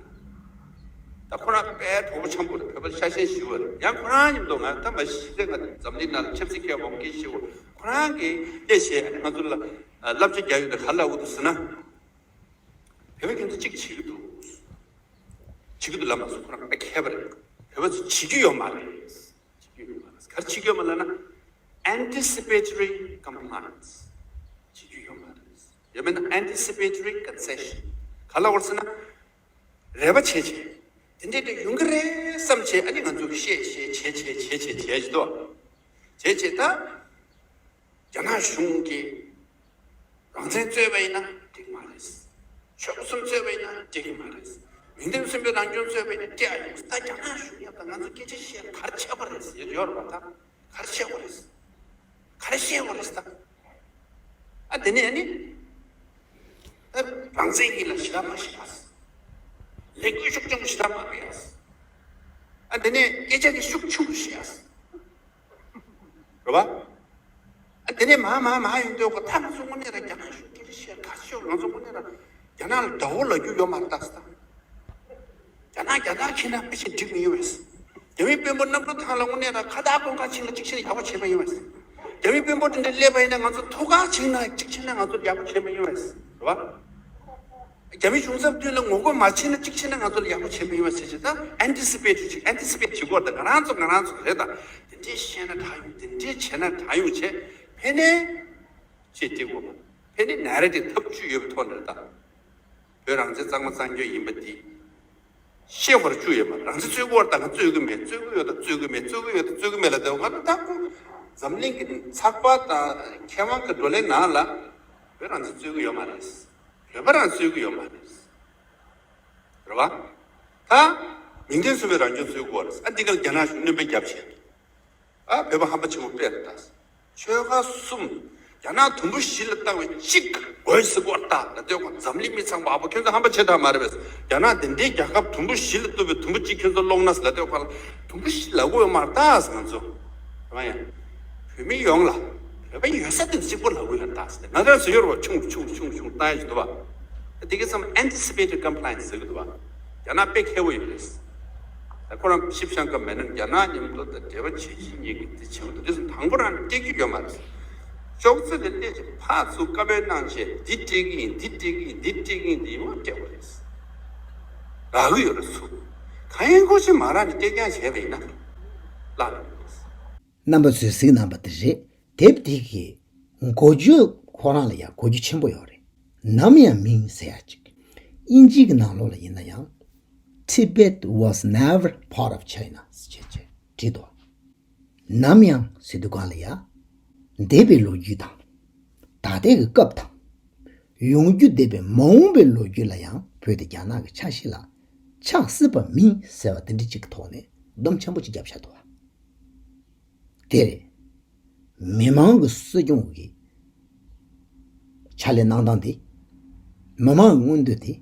ད་ཁོ་རང་དཔེ་གྲོགས་པོ་འཆམ་པོ་རེད། བོད་པ་ཤ་ཞེན་ཞེ་པོ་རེད། ཡང་ཁོ་རང་མཉམ་དུ་ང་ད་མ་གཞི་ང་འཛམ་གླིང་ནང་ལ་ཆབ་སྲིད་མཁས་པ་མང་པོ་སྐད་ཆ་བཤད་གོ། ཁོ་རང་གིས་དེ་བཤད། ང་ཚོ་ལ་བསླབ་བྱ་རྒྱག་ཡོད་དེ་ག་རེ་ལབ་ཀྱི་འདུག་ཟེར་ན། བོད་པས་ཁྱེད་ཚོ་གཅིག་བྱེད་ཀྱི་འདུག། བྱེད་ཀྱི་འདུག་ལབ་མ་སོང་། ཁོ་རང་དཔེ་མཁས་པ་རེད། བོད་པ་ཚོ་བྱེད་ཀྱི་ཡོད་མ་རེད། བྱེད་ཀྱི་ཡོད་མ་རེད། ག་རེ་བྱེད་ཀྱི་ཡོད་མ་ལབ་ན། Anticipatory Compliance བྱེད་ཀྱི་ཡོད་མ་རེད། ཡང་མིན་ན་Anticipatory Concession། ག་ལ་བར་ཟེར་ན། རེ་བ་བྱེད་བྱེད། དེ་འདྲས་དེ་ཡོང་གི་རེད་བསམ་བྱས། ཨ་ནི་ང་ཚོ་གི་བཤད་བཤད་བྱས་བྱས་བྱས་བྱས་བྱས་ཀྱི་འདུག། བྱས་བྱས་ད། རྒྱ་ནག་གཞུང་གིས་རང་བཙན་རྩོད་པ་ཡིན་ན་འགྲིག་མ་རེད། ཆོལ་གསུམ་རྩོད་པ་ཡིན་ན་འགྲིག་གི་མ་རེད། མིང་དོན་མཚུངས་པའི་རང་སྐྱོང་རྩོད་པ་ཡིན་ན་འགྲིག་ཨ་ཡོང་། ད་རྒྱ་ནག་གཞུང་ཡབ་ད་ང་ཚོ་སྐད་ཆ་བཤད་ག་རེ་བྱེད་དགོས་རེད་ཟེར་ཡོད་རེད་པ། ད་ག་རེ་བཤད་དགོས་རེད། ག་རེ་བཤད་དགོས་རེད་ད། ཨ་དེ་ནས་ཨ་ནི། ད་རང་བཙན་ཡིན་ལ་ཞེ་དྲག་མ་བཤད་ཨ། ལས་འགུལ་ཤུགས་ཆེན་པོ་ཞེ་དྲག་མ་སྤེལ་ཨ། ཨ་དེ་ནས་སྐད་ཆ་དེ་ཤུགས་ཆུང་དུ་བཤད་ཨ། རེད་པ། ཨ་དེ་ནས་མར་མར་མར་ཡོང་དུས་ཁོ་ད་ང་ཚོ་དངོས་གནས་ལ་རྒྱ་ནག་གཞུང་སྐད་ཆ་བཤད་ག་ཤོད་ང་ཚོ་དངོས་གནས་ལ་རྒྱ་ནག་ལ་དགྲ་བོ་ལབ་རྒྱུ་ཡོད་མ་རེད་ད་ཟེར། རྒྱ་ནག་རྒྱ་ནག་ཁྱེར་ན་ཕལ་ཆེར་འགྲིག་མི་ཡོང་བས། རྒྱ་མི་དཔོན་པོ་གནམ་གྲུ་ཐང་ལ་དངོས་གནས་ལ་ཁ་བཏགས་གོན་ཁ་ཕྱིན་ན་གཅིག་ཕྱིན་ན་ཡག་པོ་བྱེད་མ་ཡོང་བས། རྒྱ་མི་དཔོན་པོ་དེ་འདྲ་སླེབས་པ་ཡིན་ན་ང་ཚོ་ཐུག་ཁ་ཕྱིན་ན་གཅིག་ཕྱིན་ན་ང་ཚོ་ཡག་པོ་བྱེད་མ་ཡོང་བས། རེད་བ། རྒྱ་མི་གཞུང་ཚབ་མདུན་ལ་ངོ་རྒོལ་མ་བྱེད་ན་གཅིག་བྱེད་ན་ང་ཚོ་ལ་ཡག་པོ་བྱེད་མི་ཡོང་བ་ཟེར་བྱས་ད་ཨན་ཊི་སི་པེ་ཊི་བྱེད་ཨན་ཊི་སི་པེ་ཊི་བྱེད་དགོས་ད་ང་རང་ཚོ་ང་རང་ཚོ་རེད་ད། དེ་འདྲས་བཤད་ན་དྲག་ཡོང་དེ་འདྲས་བྱས་ན་དྲག་ཡོང་བྱས་ཕན་ནས་ཅེས་སྟེར་དགོས་པ་ཕན་ནས་ནེ་རེ་ཊིབ་ཐབས་ཇུས་ཡོད་པའི་ཐོག་ནས་རེད་ད། བོད་རང་བཙན་གཙང་མ་གཙང་སྐྱོང་ཡིན་པ་འདི་ཤེས་པར་བཅུག་ཡོད་མ་རེད། རང་བཙན་རྩོད་ཀྱི་ཡོད་ད་ང་རྩོད་ཀྱི་མེད་རྩོད་ཀྱི་ཡོད་ད་རྩོད་ཀྱི་མེད་རྩོད་ཀྱི་ཡོད་ད་རྩོད་ཀྱི་མེད་ལ་དེ་ང་ད་ད་ཁོ་འཛམ་གླིང་གི་ཚགས་པར་དང་མཁས་དབང་གི་བགྲོ་གླེང་ནང་ལ་བོད་རང་བཙན་རྩོད་ཀྱི་ཡོད་མ་རེད། བོད་པ་རང་རྩོད་ཀྱི་ཡོད་མ་རེད། རེད་བ། ད། མིང་དོན་མཚུངས་པའི་རང་སྐྱོང་རྩོད་དགོས་རེད། ཨ་འདི་གར་རྒྱ་ནག་གཞུང་སྣོན་པ་བརྒྱབ་བྱས། ཨ་བོད་པ་ཧམ་པ་ཆེན་པོ་དཔེ་རེད་ད། ཆོལ་ཁ་གསུམ། རྒྱ་ནག་དུམ་བུ་བཞི་ལ་བཏང་བའི་གཅིག་དགོས་ཟེར་གོ་ད་ལ་ལྟོས་གོ་འཛམ་གླིང་མི་ཚང་མ་ཨ་ཕོ་ཁྱོད་ཚོ་ཧམ་པ་ཆེ་དྲགས་མ་རེད་པས། རྒྱ་ནག་འདི་འདྲའི་རྒྱལ་ཁབ་དུམ་བུ་བཞི་ལ་གཏུབ་པའི་དུམ་བུ་གཅིག་ཁྱོད་ཚོ་སློང་ན་ཟེར་ལ་ལྟོས་གོ་ལ་དུམ་བུ་བཞི་ལབ་གོ་ཡོད་མ་རེད་ད་ཟེར་ང་ཚོ། རེད་བ་ཡ། བོད་མི་ཡོངས་ལ་བོད་པ་ཡོད་ས་དེ་གཅིག་པོ་ལབ་དགོས་ཡོད་ད་ཟེར་ང་རང་ཚོ་ཡོད་རེད་བ། ཆུང་ཆུང་ཆུང་ཆུང་བཏང་ཡ་ཞིག་འདུག་བ། དེ་ག་ཙམ་anticipated compliance ཟེར་གི་འདུག་བ། རྒྱ་ནག་དཔེ་མཁས་པོ་ཡོད་རེད། ད་ཁོ་རང་ཞིབ་བཤང་ག་མེད་ན་རྒྱ་ནག་མཉམ་དུ་དང་འབྲེལ་བ་བྱེད་ཀྱི་ཉེ་གི་དེ་བྱེད་འདུག་དེ་ཚོ་དང་པོ་རང་སྤྲད་རྒྱུ་ཡོད་མ་རེད། ཅོག་ཙེ་ལ་སླེབས་ཀྱི་ཕར་ཚུར་བཀའ་མོལ་གནང་བྱས་འདི་སྤྲད་གི་ཡིན་འདི་སྤྲད་གི་ཡིན་འདི་སྤྲད་གི་ཡིན་འདི་ཡོང་སྤྲད་པ་རེད། རག་གི་ཡོད་རེད་ཚུར། གང་ཡིན་ཁོ་ཆེ་མ་རག་ནས་སྤྲད་རྐྱང་བྱས་པ་ཡིན་ན་བརླག་ནས་རེད། རྣམ་པ་ཚོས་གཟིགས་གནང་པ་དེ་རེད། དེབ་འདི་གི་འགོ་བརྗོད་ཁོ་རང་ལ་ཡང་གོ་རྒྱུ་ཆེན་པོ་ཡོད་རེད། ནམ་ཡང་མིན་ཟེར་ཡ་ཅིག་དབྱིན་ཇི་གི་ནང་ལོགས་ལ་ཡིན་ན་ཡང་། Tibet was never part of China ཟེར་བྱས་བྲིས་འདུག་ནམ་ཡང་ཟེར་དུས་སྒང་ལ་ཡང་། འདས་པའི་ལོ་རྒྱུས་དང་། ད་ལྟའི་གི་སྐབས་དང་། ཡོང་རྒྱུ་འདས་པའི་མ་འོངས་པའི་ལོ་རྒྱུས་ལ་ཡང་བོད་དེ་རྒྱ་ནག་གི་ཆ་ཤས་ལ་ཆགས་སྲིད་པ་མིན་ཟེར་བ་དེ་འདྲ་ཅིག་གི་ཐོག་ནས་སྡོམ་ཆེན་པོ་ཅིག་བརྒྱབ་བཞག་འདུག་བ། དེ་རེད། མི་མང་གི་སྲིད་སྐྱོང་གི་ཕྱག་ལས་གནང་སྟངས་དེ། མི་མང་གི་མངོན་འདོད་དེ།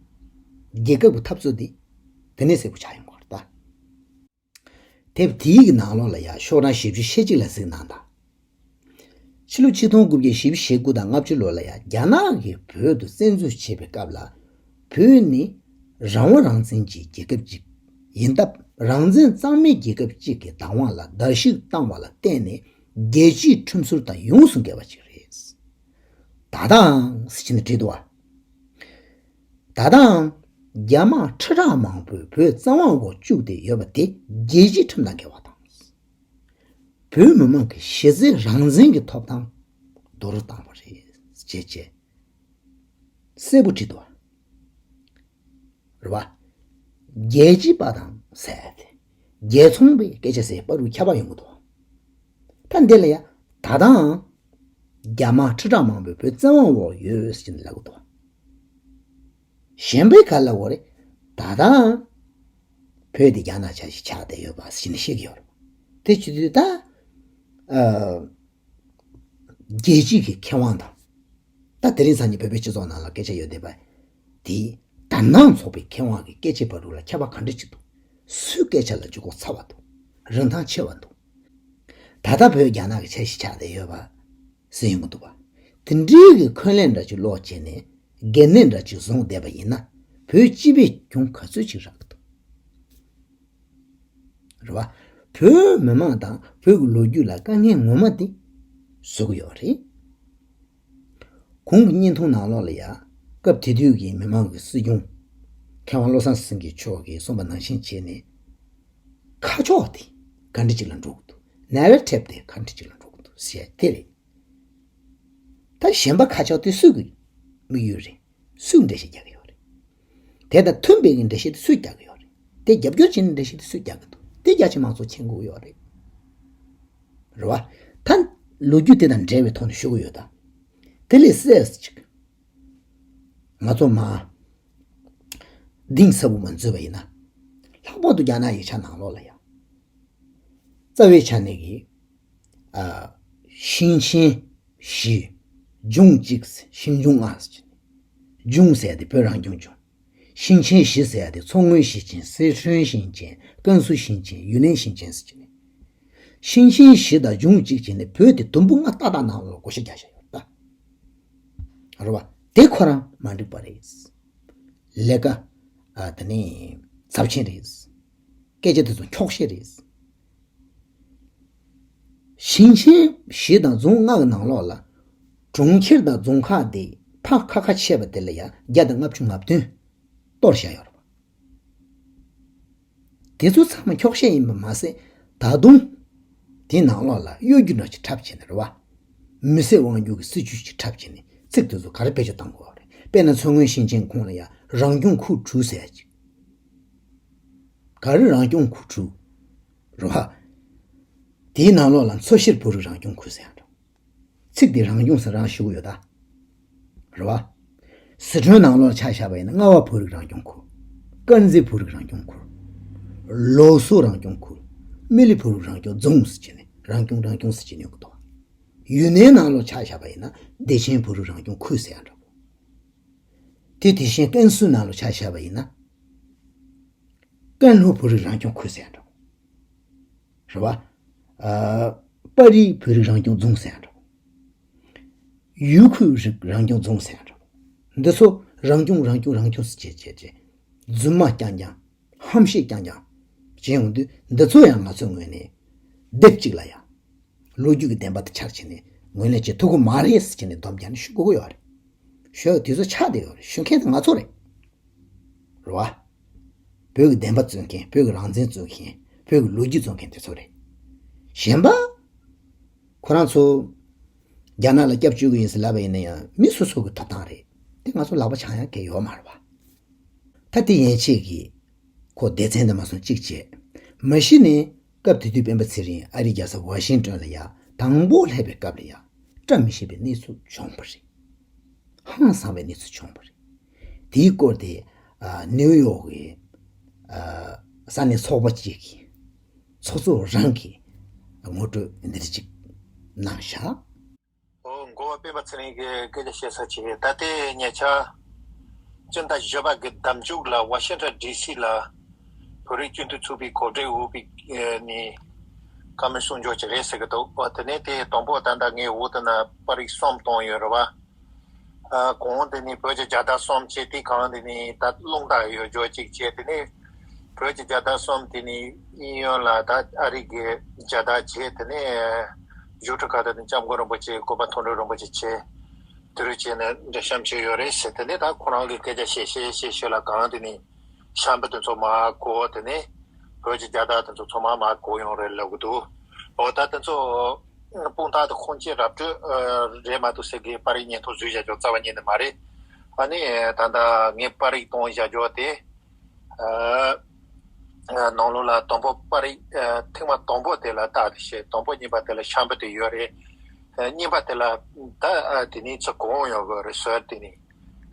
རྒྱལ་ཁབ་ཀྱི་འཐབ་རྩོད་དེ། དེ་ནས་གསལ་པོ་ཆགས་ཡོང་གི་རེད་ད། དེབ་དེའི་གི་ནང་ལོགས་ལ་ཡང་ཤོག་གྲངས་བཞི་བཅུ་ཞེ་གཅིག་ལ་གཟིགས་གནང་དང་། ཕྱི་ལོ་ཆིག་སྟོང་དགུ་བརྒྱ་བཞི་བཅུ་ཞེ་དགུ་དང་ལྔ་བཅུ་ལོ་ལ་ཡང་རྒྱ་ནག་གིས་བོད་དུ་བཙན་འཛུལ་བྱེད་པའི་སྐབས་ལ། བོད་ནི་རང་དབང་རང་བཙན་གྱི་རྒྱལ་ཁབ་ཅིག་ཡིན་སྟབས། རང་བཙན་གཙང་མའི་རྒྱལ་ཁབ་ཅིག་གི་བདག་དབང་ལ་བརྡལ་བཤིག་བཏང་བ་ལ་བརྟེན་ནས། རྒྱལ་སྤྱིའི་ཁྲིམས་སྲོལ་དང་ཡོངས་སུ་འགལ་བ་ཅིག་རེད། ད་ལྟའང་ཟེར་གྱི་ནི་བྲིས་འདུག་བ། ད་ལྟའང་རྒྱ་དམག་ཁྲི་ཕྲག་མང་པོས་བོད་བཙན་དབང་འོག་བཅུག་སྟེ་ཡོད་པ་དེ་རྒྱལ་སྤྱིའི་ཁྲིམས་དང་འགལ་བ་དང་། བོད་མི་མང་གི་གཞི་རྩའི་རང་བཙན་གྱི་ཐོབ་ཐང་རྡོལ་བཏང་བ་རེད་ཅེས་བྱས། གསལ་པོ་བྲིས་འདུག་བ། རེད་བ། རྒྱལ་གཅེས་པ་དང་ཟེར་ཡ་དེ། རྒྱལ་ཚོང་པའི་སྐད་ཆ་ཟེར་པ་རུ་ཁྱབ་པ་ཡོང་གི་འདུག་ད་འདི་ལ་ཡ། ད་ལྟའང་། རྒྱ་དམག་ཁྲི་ཕྲག་མང་པོས་བོད་བཙན་དབང་འོག་ཡོད་ཟེར་ནས་ལབ་གི་འདུག་གཞན་པའི་ག་ལ་འོ་རེད། ད་ལྟའང་། བོད་དེ་རྒྱ་ནག་ཆ་ཞིག་ཆགས་བསྡད་ཡོད་པ་ཟེར་ནས་བཤད་ཀྱི་ཡོད་རེད། དེ་བྱེད་དུས་ད། ཨ། རྒྱལ་སྤྱིའི་གི་མཁས་དབང་དང་། ད་དེ་རིང་སང་ཉིན་བོད་པའི་སྤྱི་ཚོགས་ནང་ལ་སྐད་ཆ་ཡོད་བསྡད་པ། དེ་དར་ནག་ཚོགས་པའི་མཁས་དབང་གི་སྐད་ཆའི་བར་དུ་ལ་ཁྱད་པར་ག་འདྲ་ཅིག་འདུག་སུའི་སྐད་ཆ་ལ་ལྗིད་ཁོག་ཚ་བ་འདུག་རིན་ཐང་ཆེ་བ་འདུག་ད་ལྟ་བོད་རྒྱ་ནག་གི་ཆ་ཞིག་ཆགས་བསྡད་ཡོད་པ་ཟེར་ཡོང་གི་འདུག་པ། དེ་འདྲའི་གི་འཁོན་ལན་འདྲ་ཅིག་སློག་བྱས་ནས་འགན་ནན་འདྲ་ཅིག་བཟུང་བསྡད་པ་ཡིན་ན་བོད་སྤྱི་པའི་གྱོང་ག་ཚོད་ཅིག་རག་གི་འདུག་རེད་བ། བོད་མི་མང་དང་བོད་ཀྱི་ལོ་རྒྱུས་ལ་དཀའ་ངལ་ངོ་མ་དེ་བཟོ་གི་ཡོད་རེད། གོང་གི་བརྙན་ཐུང་ནང་ལོགས་ལ་ཡང་སྐབས་དེ་དུས་ཀྱི་མི་མང་གི་སྲིད་སྐྱོང་མཁས་དབང་བློ་བཟང་སེང་གེ་མཆོག་གིས་གསུངས་པ་ནང་བཞིན་བྱས་ནས། ཁ་ཕྱོགས་དེ་ག་འདྲ་ཅིག་ལ་འགྲོ་གི་འདུག་ནེ་རེ་ཊིབ་དེ་ག་འདྲ་ཅིག་ལ་འགྲོ་གི་འདུག་ཟེར་དེ་རེད། ད་གཞན་པ་ཁ་ཕྱོགས་དེ་སུ་གི་དམིགས་ཡུལ་རེད། སུས་འགྲེལ་བཤད་རྒྱག་གི་ཡོད་རེད། དེ་དང་མཐུན་པའི་འགྲེལ་བཤད་དེ་སུས་རྒྱག་གི་ཡོད་རེད། དེ་རྒྱབ་སྐྱོར་བྱེད་ནས་འགྲེལ་བཤད་དེ་སུས་རྒྱག་གི་འདུག་དེ་རྒྱ་ཆེ་མང་ཚོགས་མཁྱེན་དགོས་ཀྱི་ཡོད་རེད། རེད་བ། ད་ལོ་རྒྱུས་དེ་དང་འབྲེལ་བའི་ཐོག་ནས་ཞུ་གི་ཡོད་ད། དེ་ལས་གསལ་ཅིག་ང་ཚོ་མ་གཏིང་ཟབ་པོ་མ་འཛུལ་བ་ཡིན་ན། ལྷག་པར་དུ་རྒྱ་ནག་ཡིག་ཆ་ནང་ལོགས་ལ་ཡང་། རྩ་བའི་ཆ་ནས་ཀྱི། ཨ། ཞིང་ཆེན་བཞི། ལྗོངས་གཅིག་ཞིང་ལྗོངས་ལྔ་ཟེར་གྱི་ནི། ལྗོངས་ཟེར་ཡ་དེ་བོད་རང་སྐྱོང་ལྗོངས། ཞིང་ཆེན་བཞི་ཟེར་ཡ་དེ་མཚོ་སྔོན་ཞིང་ཆེན། སི་ཁྲོན་ཞིང་ཆེན། ཀན་སུའུ་ཞིང་ཆེན། ཡུན་ནན་ཞིང་ཆེན་ཟེར་གྱི་ནི། ཞིང་ཆེན་བཞི་དང་ལྗོངས་གཅིག་བྱས་ནས་བོད་དེ་དུམ་བུ་ལྔ་ཏག་ཏག་ནང་ལ་བགོ་བཤའ་རྒྱག་བཞག་ཡོད་རེད་ད། རེད་བ། དེ་ཁོ་རང་མ་འགྲིག་པ་རེད། ལས་ཀ་ཨ་དེ་ནི་ཚབས་ཆེན་རེད། སྐད་ཆ་དེ་ཚོ་འཁྱོག་བཤད་རེད། ཞིང་ཆེན་བཞི་དང་རྫོང་ལྔ་གི་ནང་ལོགས་ལ་གྲོང་ཁྱེར་དང་རྫོང་ཁག་དེ་ཕ་ཁ་ཁ་ཆེ་བ་དེ་ལ་ཡང་བརྒྱ་དང་ལྔ་བཅུ་ང་བདུན་གཏོར་བཞག་ཡོད་རེད་བ། དེ་ཚོ་ཚང་མ་འཁྱོག་བཤད་ཡིན་པ་མ་ཟད། ད་དུང་དེའི་ནང་ལོགས་ལ་གཡོ་སྒྱུ་འདྲ་ཅིག་འཁྲབ་བྱས་ནས་རེད་བ། མི་སེར་དབང་སྒྱུར་གྱི་སྲིད་ཇུས་ཅིག་འཁྲབ་བྱས་ནས་ཚིག་དེ་ཚོ་ག་རེ་བེད་སྤྱོད་བཏང་དགོས་པ་རེད། དཔེར་ན་མཚོ་སྔོན་ཞིང་ཆེན་ཁོངས་ལ་ཡ་རང་སྐྱོང་ཁུལ་དྲུག་ཟེར་ཡ་ཅིག་ག་རེ་རང་སྐྱོང་ཁུལ་དྲུག་རེད་བ། དེའི་ནང་ལོགས་ལ་མཚོ་བྱེར་བོད་རིགས་རང་སྐྱོང་ཁུལ་ཟེར་ཡ་འདྲ། ཚིག་དེ་རང་སྐྱོང་ཟེར་རང་ཞུ་གི་ཡོད་ད། རེད་བ། ཟི་ཁྲོན་ནང་ལོགས་ཆ་བཞག་པ་ཡིན་ན་རྔ་བ་བོད་རིགས་རང་སྐྱོང་ཁུལ། དཀར་མཛེས་བོད་རིགས་རང་སྐྱོང་ཁུལ། ལོ་སོ་རང་སྐྱོང་ཁུལ། སྨན་གླིང་བོད་རིགས་རང་སྐྱོང་རྫོང་ཟེར་གྱི་ནས་རང་སྐྱོང་རང་སྐྱོང་ཟེར་གྱི་ནས་ཡོང་གི་འདུག་ཡུན་ནན་ནང་ལོགས་ཆ་བཞག་པ་ཡིན་ན་བདེ་ཆེན་བོད་རིགས་རང་སྐྱོང་ཁུལ་ཟེར་ཡ་འདྲ་པོ། དེ་དེ་བཞིན་ཀན་སུའུ་ནང་ལོགས་ཆ་བཞག་པ་ཡིན་ན། ཀན་ལྷོ་བོད་རིགས་རང་སྐྱོང་ཁུལ་ཟེར་ཡ་འདྲ་པོ། རེད་བ། ཨ། པ་རིགས་བོད་རིགས་རང་སྐྱོང་རྫོང་ཟེར་ཡ་འདྲ་པོ། ཡུལ་ཁུལ་རིགས་རང་སྐྱོང་རྫོང་ཟེར་ཡ་འདྲ་པོ། འདི་ཚོ་རང་སྐྱོང་རང་སྐྱོང་རང་སྐྱོང་ཟེར་བྱས་བྱས་བྱས། རྫུན་མ་རྐྱང་རྐྱང་། ཧམ་བཤད་རྐྱང་རྐྱང་། བྱས་ཡོང་དུས་འདི་ཚོ་ཡང་ང་ཚོའི་ངོས་ནས་སྡེབ་གཅིག་ལ་ཡང་། ལོ་རྒྱུས་ཀྱི་བདེན་པ་དེ་ཆགས་བྱས་ནས་ངོས་ལེན་བྱེད་ཐུབ་ཀྱི་མ་རེད་ཟེར་བྱས་ནས་སྡོམ་རྒྱག་ནས་ཞུ་དགོས་ཀྱི་ཡོད་རེད། ཞུ་ཡག་དུས་ཚོད་ཆགས་བསྡད་ཡོད་རེད། ཞུ་མཁན་དེ་ང་ཚོ་རེད། རེད་བ། བོད་ཀྱི་བདེན་པ་རྩོད་མཁན། བོད་ཀྱི་རང་བཙན་རྩོད་མཁན། བོད་ཀྱི་ལོ་རྒྱུས་རྩོད་མཁན་དེ་ཚོ་རེད། གཞན་པ། ཁོ་རང་ཚོ། རྒྱ་ནག་ལ་སྐྱབས་བཅོལ་གྱི་ཡིན་ཟེར་ལབ་པ་ཡིན་ན་ཡང་མི་སོ་སོ་གི་ཐོབ་ཐང་རེད། དེ་ང་ཚོ་ལག་པ་འཆང་ཡག་གི་ཡོད་མ་རེད་བ། ད་དེ་ཡན་ཆད་ཀྱིས། ཁོ་སྡེ་ཚན་དུ་མ་སོང་གཅིག་བྱས། མ་གཞི་ནས་སྐབས་དེ་དུས་སྤེན་པ་ཚེ་རིང་ཨ་རིའི་རྒྱལ་ས་ཝ་ཤིང་ཏོན་ལ་ཡ་དང་པོ་སླེབས་པའི་སྐབས་ལ་ཡ་བཀྲ་མི་ཤིས་པའི་གནས་ཚུལ་བྱུང་བ་རེད། ཧང་སང་བའི་གནས་ཚུལ་བྱུང་བ་རེད། དེའི་སྐོར་དེ་ཨ་ནིའུ་ཡོག་གི་ཨ་ས་གནས་ཚོགས་པ་གཅིག་གིས་ཚོགས་གཙོ་རང་གིས་ངོ་སྤྲོད་འདི་འདྲ་ཅིག་གནང་བཞག་ཨོ། མགོ་བ་སྤེན་པ་ཚེ་རིང་གིས་སྐད་ཆ་བཤད་ས་ཆེ། ད་ལྟའི་ཉེ་ཆར་སྤྱི་ཟླ་བཞི་པ་གི་ཟླ་མཇུག་ལ་ཝ་ཤིང་ཊོན་ཌི་སི་ལ་བོད་རིགས་སྤྱི་མཐུན་ཚོགས་པའི་གོ་སྒྲིག་འོག་པའི་ནས་བཀའ་མོལ་གསུང་རྒྱུ་ཅིག་རེད་ཟེར་གི་འདུག་ཨོ། དེ་ནས་དེ་དང་པོ་ད་ལྟ་ངའི་འོག་ཏུ་ན་པར་རིས་གསུམ་བཏང་ཡོད་རེད་བ། ཨ། གོང་དེ་ནས་བོད་ཀྱི་རྒྱལ་དར་གསུམ་བྱས། དེ་གང་དེ་ནས་ད་རླུང་རྟ་ཡོད་རྒྱུ་གཅིག་བྱས། དེ་ནས་བོད་ཀྱི་རྒྱལ་དར་གསུམ་དེ་ནས་གཡས་གཡོན་ལ་ད་ཨ་རི་གི་རྒྱལ་དར་བྱས། དེ་ནས་བཞུགས་ཁྲི་ཁ་ཐུག་ནས་སྐྱབས་མགོན་རིན་པོ་ཆེ་གོ་པ་མཐོང་གྲོལ་རིན་པོ་ཆེ་བྱས། དེ་རུ་བྱས་ནས་འདྲ་བཤམས་བྱས་ཡོད་རེད་ཟེར། དེ་ནས་ད་ཁོ་རང་གི་སྐད་ཆ་བཤད་བཤད་བཤད་བཤད་ལ་གང་དེ་ནས་ཤམ་བུ་དེ་ཚོ་མར་བཀོག་དེ་ནས་བོད་ཀྱི་རྒྱལ་དར་དེ་ཚོ་ཚང་མ་མར་བཀོག་ཡོང་རེད་ལབ་གི་འདུག་འོ། ད་དེ་ཚོ་དཔུང་རྟགས་དེ་ཁུངས་སྐྱེལ་ར་སྤྲོད་རེད་མ་གཏོགས་ཟེར་གི་པར་རིས་སྙན་ཐོ་བཟོས་བཞག་རྒྱུ་རྩ་བ་ཉིད་ནས་མ་རེད། ཨ་ནི་ད་ལྟ་ངས་པར་རིས་གཏོང་བཞག་རྒྱུ་དེ། ཨ། ནང་ལོགས་ལ་དང་པོ་པར་རིས། ཨ། ཐེངས་མ་དང་པོ་དེ་ལ་རྟགས་དེ་བྱས། དང་པོ་གཉིས་པ་དེ་ལ་ཤམ་བུ་དེ་ཡོད་རེད། ཨ། གཉིས་པ་དེ་ལ་ད། ཨ། དེ་ནས་ཚུར་གོང་ཡོང་གི་རེད་ཟེར། དེ་ནས་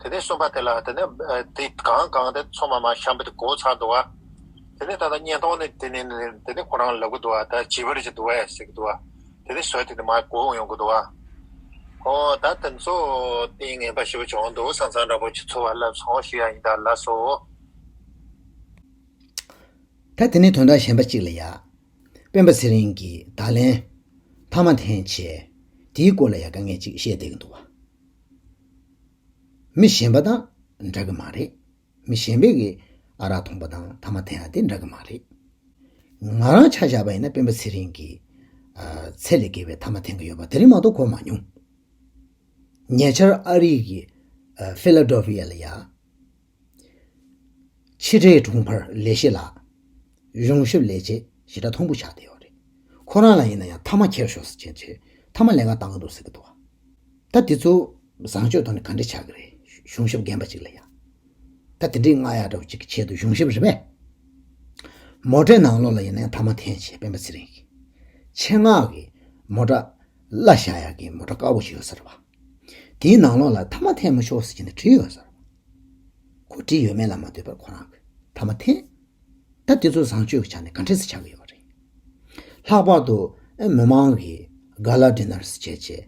དེ་ནས་གསུམ་པ་དེ་ལ་དེ་ནས། ཨ། དེ་གང་གང་དེ་ཚང་མ་མར་ཤམ་བུ་དེ་བཀོག་ཚར་འདུག་བ། དེ་ནས་ད་ལྟ་བརྙན་ཐུང་ནས་དེ་ནས་དེ་ནས་ཁོ་རང་ལབ་གི་འདུག་བ། ད་བྱིས་པར་ཅིག་འདུག་བས་ཟེར་གི་འདུག་བ། དེ་ནས་ཟེར་དེ་ནས་མར་གོང་ཡོང་གི་འདུག་བ། ཨོ། ད་དེ་ཚོ་ཏིང་ངན་པ་ཞེ་པོ་བྱུང་འདུག་བསམ་བསམ་འདྲ་པོ་ཅིག་ཚོར་བ་ལབ་སོང་ཞུ་ཡ་ཡིན། ད་ལགས་སོ། ད་དེ་ནས་དོན་དག་གཞན་པ་གཅིག་ལ་ཡ། སྤེན་པ་ཚེ་རིང་གིས་ད་ལན་མཐའ་མ་འཐེན་བྱས། དེའི་སྐོར་ལ་ཡ་དཀའ་ངལ་ཅིག་བཤད་བསྡད་ཀྱི་འདུག་བ། མི་གཞན་པ་དང་འདྲ་གི་མ་རེད། མི་གཞན་པས་ཀྱིས་ཨ་རག་འཐུང་པ་དང་ཐ་མག་འཐེན་ཡ་དེ་འདྲ་གི་མ་རེད། ང་རང་ཆ་བཞག་པ་ཡིན་ན་སྤེན་པ་ཚེ་རིང་གིས་ཨ་ཚད་ལས་བརྒལ་བའི་ཐ་མག་འཐེན་གྱི་ཡོད་པ་དེ་རིང་མ་གཏོགས་གོ་མ་མྱོང་། ཉེ་ཆར་ཨ་རི་གི་ཨ་ཕི་ལ་ཌེལ་ཕི་ཡ་ལ་ཡ། ཕྱི་དྲིལ་དྲུང་འཕར་ལས་བྱེད་ལགས། གཞུང་ཞབས་ལས་བྱེད་ཞེ་དྲག་མཐོན་པོ་ཆགས་བསྡད་ཡོད་རེད། ཁོ་རང་ལ་ཡིན་ན་ཡང་ཐ་མག་འཁྱེར་ཤོག་ཟེར་བྱས་བྱས་ཐ་མག་ལེན་ག་བཏང་གི་འདུག་ཟེར་གི་འདུག་བ། ད་དེ་ཚོ་བཟང་སྤྱོད་ཐོག་ནས་ག་འདྲ་ཆགས་ཀྱི་རེད། གཞུང་ཞབས་རྒན་པ་ཅིག་ལ་ཡང་། ད་དེ་འདྲའི་རྔ་ཡག་འདྲ་བོ་ཅིག་གི་ཆེད་དུ་གཞུང་ཞབས་རེད་པས། མོ་ཊའི་ནང་ལོགས་ལ་ཡིན་ན་ཡང་ཐ་མག་འཐེན་བྱས་སྤེན་པ་ཚེ་རིང་གིས། ཆེད་མངགས་ཀྱི་མོ་ཊ་གླ་བཞག་ཡག་གི་མོ་ཊ་དཀར་པོ་ཞིག་ཡོད་ས་རེད་བ། དེའི་ནང་ལོགས་ལ་ཐ་མག་འཐེན་མི་ཆོག་ཟེར་གྱི་ནས་བྲིས་ཡོད་ས་རེད་བ། ཁོ་བྲིས་ཡོད་མེད་ལ་མ་ལྟོས་པར་ཁོ་རང་གིས་ཐ་མག་འཐེན། ད་དེ་ཚོ་བཟང་སྤྱོད་ཀྱི་ཆ་ནས་ག་འདྲས་སེ་ཆགས་ཀྱི་ཡོད་རེད། ལྷག་པར་དུ་ཨེ་མི་མང་གིས་ག་ལ་ཌི་ནར་སེ་བྱས་བྱས་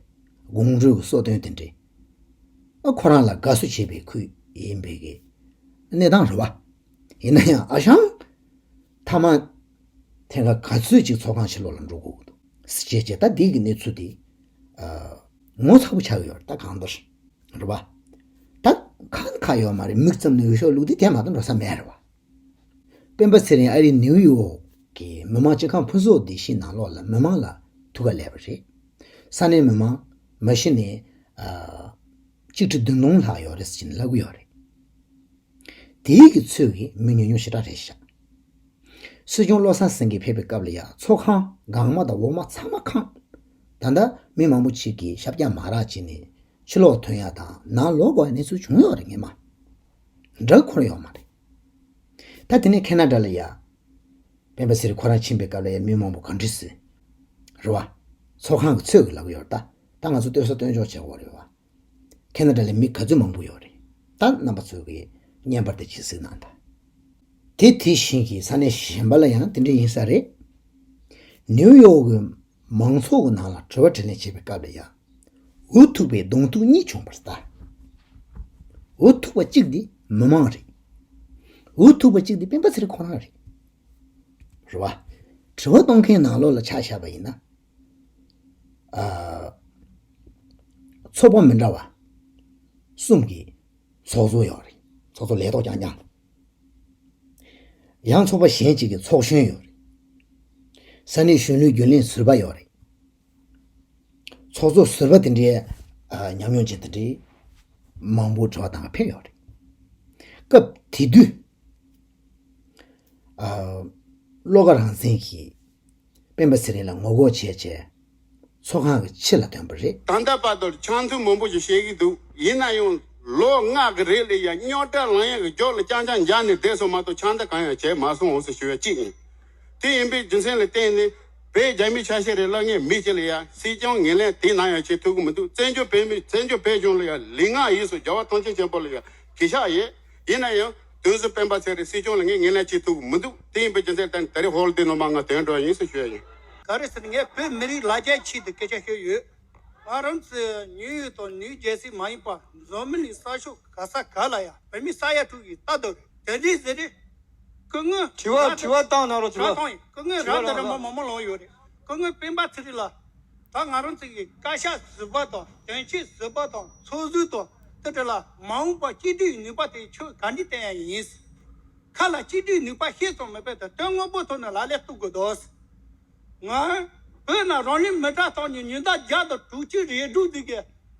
དགོང་དྲོའི་གསོལ་སྟོན་དེ་འདྲས། ཨ་ཁོ་རང་ལ་དགའ་བསུ་བྱེད་པའི་ཁུལ་ཡིན་པའི་གི་གནས་སྟངས་རེད་བ། ཡིན་ན་ཡང་ཨ་ཞང་ཐ་མག་འཐེན་ག་ག་ཚོད་ཅིག་ཚོགས་ཁང་ཕྱི་ལོགས་ལ་འགྲོ་དགོས་ཀྱི་འདུག་ཟེར་བྱས་བྱས་ད་འདི་གི་གནས་ཚུལ་དེ་ཨ་ངོ་ཚ་པོ་ཆགས་ཡོད་རེད། ད་གང་ལྟར་རེད་བ། ད་ཁ་ཁ་ཡོད་མ་རེད། མིག་བཙུམ་ནས་འོས་ཤོག་བླུགས་དུས་དེ་མ་གཏོགས་འགྲོ་ས་མེད་རེད་བ། སྤེན་པ་ཚེ་རིང་ཨ་རིའི་ནིའུ་ཡོག་གི་མི་མང་སྤྱི་ཁང་ཕུན་ཚོགས་བདེ་སྐྱིད་ནང་ལོགས་ལ་མི་མང་ལ་ཐུག་ག་སླེབས་པ་རེད། ས་གནས་མི་མང་མ་གཞི་ནས་ཨ་གཅིག་ཁྲི་བདུན་སྟོང་ལྷག་ཡོད་རེད་ཟེར་ནས་ལབ་གི་ཡོད་རེད། དེའི་གི་ཚོད་ཀྱིས་མི་ཉུང་ཉུང་ཞེ་དྲག་རེད་ཤག་སྲིད་སྐྱོང་བློ་བཟང་སེང་གེ་ཕེབས་པའི་སྐབས་ལ་ཡ་ཚོགས་ཁང་སྒང་མ་དང་འོག་མ་ཚང་མ་ཁེངས། ད་ལྟ་མི་མང་པོ་ཅིག་གིས་ཞབས་བཀྱག་མ་རག་བྱས་ནས་ཕྱི་ལོགས་ཐོན་ཡ་དང་ནང་ལོགས་འགྲོ་ཡ་གནས་ཚུལ་བྱུང་ཡོད་རེད། ངས་མ་འདྲ་འཁོར་ཡོད་མ་རེད། ད་དེ་ནས་ཁེ་ན་ཌ་ལ་ཡ་སྤེན་པ་ཚེ་རིང་ཁོ་རང་ཕྱིན་པའི་སྐབས་ལ་ཡ་མི་མང་པོ་ག་འདྲ་ཟེར་རེད་བ། ཚོགས་ཁང་གི་ཚོད་ཀྱིས་ལབ་ཀྱི་ཡོད་རེད། ད་ད་ང་ཚོ་ལྟོས་ས་ལྟོས་འཇོག་བྱེད་དགོས་རེད་བ། ཁེ་ན་ཌ་ལ་མི་ག་ཚོད་མང་པོ་ཡོད་རེད། ད་རྣམ་པ་ཚོ་གིས་བརྙན་པར་དེ་ཅིག་གཟིགས་གནང་དང་། དེ་དེ་བཞིན་གྱི་ས་གནས་གཞན་པ་ལ་ཡང་དེ་འདྲ་ཡིན་ས་རེད། ནིའུ་ཡོག་གི་མང་ཚོགས་ཀྱི་ནང་ལ་དྲི་བ་དྲིས་ལན་བྱེད་པའི་སྐབས་ལ་ཡང་འུ་ཐུག་པའི་གདོང་ཐུག་གཉིས་བྱུང་བར་ལྟ། འུ་ཐུག་པ་གཅིག་འདི་མི་མང་རེད། འུ་ཐུག་པ་གཅིག་འདི་སྤེན་པ་ཚེ་རིང་ཁོ་རང་རེད། རེད་བ། དྲི་བ་གཏོང་མཁན་ནང་ལོགས་ལ་ཆ་བཞག་པ་ཡིན་ན། ཨ། ཚོགས་པ་མི་འདྲ་བ་གསུམ་གྱི་ཚོགས་གཙོ་ཡོད་རེད། ཚོགས་གཙོ་ལས་ཐོག་རྐྱང་རྐྱང་། ཡང་ཚོགས་པ་གཞན་གཅིག་གི་ཚོགས་གཞོན་ཡོད་རེད། ས་གནས་གཞོན་ནུའི་རྒྱུན་ལས་ཟུར་པ་ཡོད་རེད། ཚོགས་གཙོ་ཟུར་པ་དེ་འདྲའི་ཨ་ཉམས་མྱོང་ཅན་དེ་འདྲའི་མང་པོ་དྲི་བ་བཏང་ག་ཕེབས་ཡོད་རེད། སྐབས་དེ་དུས་ཨ་བློ་དགའ་རང་བཙན་གྱིས་སྤེན་པ་ཚེ་རིང་ལ་ངོ་རྒོལ་བྱས་བྱས་ཚོགས་ཁང་གི་ཕྱི་ལ་ཐོན་པ་རེད། ད་ལྟ་བར་དུ་ཆང་འཐུང་མང་པོ་ཞིག་བཤད་ཀྱི་འདུག་ཡིན་ན་ཡང་ལོ་ལྔ་གི་རིང་ལ་ཡང་རྙོག་དྲ་ལངས་ཡག་གི་རྒྱབ་ལ་རྐྱང་རྐྱང་འཇགས་ནས་བསྡད་སོང་མ་གཏོགས་ཆང་འཐུང་གང་ཡང་བྱས་མ་སོང་ཟེར་ཞུ་ཡ་གཅིག་ཡིན། དེ་ཡིན་པའི་རྒྱུ་མཚན་ལ་བརྟེན་ནས་བོད་རྒྱ་མི་ཆ་ཤས་རེ་ལབ་མཁན་མི་གཅིག་ལ་ཡང་སྲིད་སྐྱོང་ངོས་ལེན་དེ་ནང་ཡང་བྱེད་ཐུབ་ཀྱི་མི་འདུག་བཙན་བྱོལ་བོད་མི་བཙན་བྱོལ་བོད་གཞུང་ལ་ཡང་ལུས་ངག་ཡིད་གསུམ་རྒྱལ་བ་ཐམས་ཅད་མཁྱེན་པ་ལ་ཡང་གུས་ཞབས་ཡོད། ཡིན་ན་ཡང་དེང་སང་སྤེན་པ་ཚེ་རིང་སྲིད་སྐྱོང་ལ་ངས་ངོས་ལེན་བྱེད་ཐུབ་ཀྱི་མི་འདུག་དེ་ཡིན་པའི་རྒྱུ་མཚན་ལ་བརྟེན་ནས་ད་རེས་ཧོལ་དེ་ནང་མ་ང་ཐོན་འགྲོ་ཡིན་ཟེར་ཞུ་ཡ་ཡིན། ག་རེ་ཟེར་ན་ངས་བོད་མི་རིགས་ལ་རྒྱ་ཆེད་དུ་སྐད་ཆ་བཤད་ཡོད། ང་རང་ཚོའི་ནིའུ་ཡོག་དང་ནིའུ་ཇེ་སི་མ་ཡིན་པ་འཛམ་གླིང་ས་ཕྱོགས་ག་ས་ག་ལ་ཡང་བོད་མི་ས་ཡ་དྲུག་གི་ལྟ་འདོད་དེ་འདྲའི་ཟེར་རེད། སྐུ་ངོ་དྲི་བ་ར་དྲི་བ་བཏང་གནང་རོགས། དྲི་བ། ར་ཐང་ཡིན། སྐུ་ངོ་དྲི་བ་ར་འདི་ར་རང་མ་མང་མང་ལོང་ཡོད་རེད། སྐུ་ངོ་སྤེན་པ་ཚེ་རིང་ལགས། ད་ང་རང་ཚོ་གི་བཀའ་ཤག་ཟུར་པ་དང་དོན་གཅོད་ཟུར་པ་དང་ཚོགས་ཟུར་དང་དེ་འདྲ་ལ་མ་འོངས་པ་གཅིག་སྒྲིལ་ནུས་པ་དེ་ཁྱོད་ག་འདྲ་བསྟན་ཡ་ཡིན། ཁ་ལ་གཅིག་སྒྲིལ་ནུས་པ་ཤེས་ཙམ་མེད་པས་ད་དོན་དངོས་པོ་ཐོག་ནས་ལག་ལེན་བསྟར་དགོས་འདུག་ང་བོད་ནང་རང་ལུས་མེ་སྲེག་བཏང་ནས་ཉིན་ལྟར་བརྒྱ་དང་དྲུག་ཅུ་རེ་དྲུག་འདུག་གི།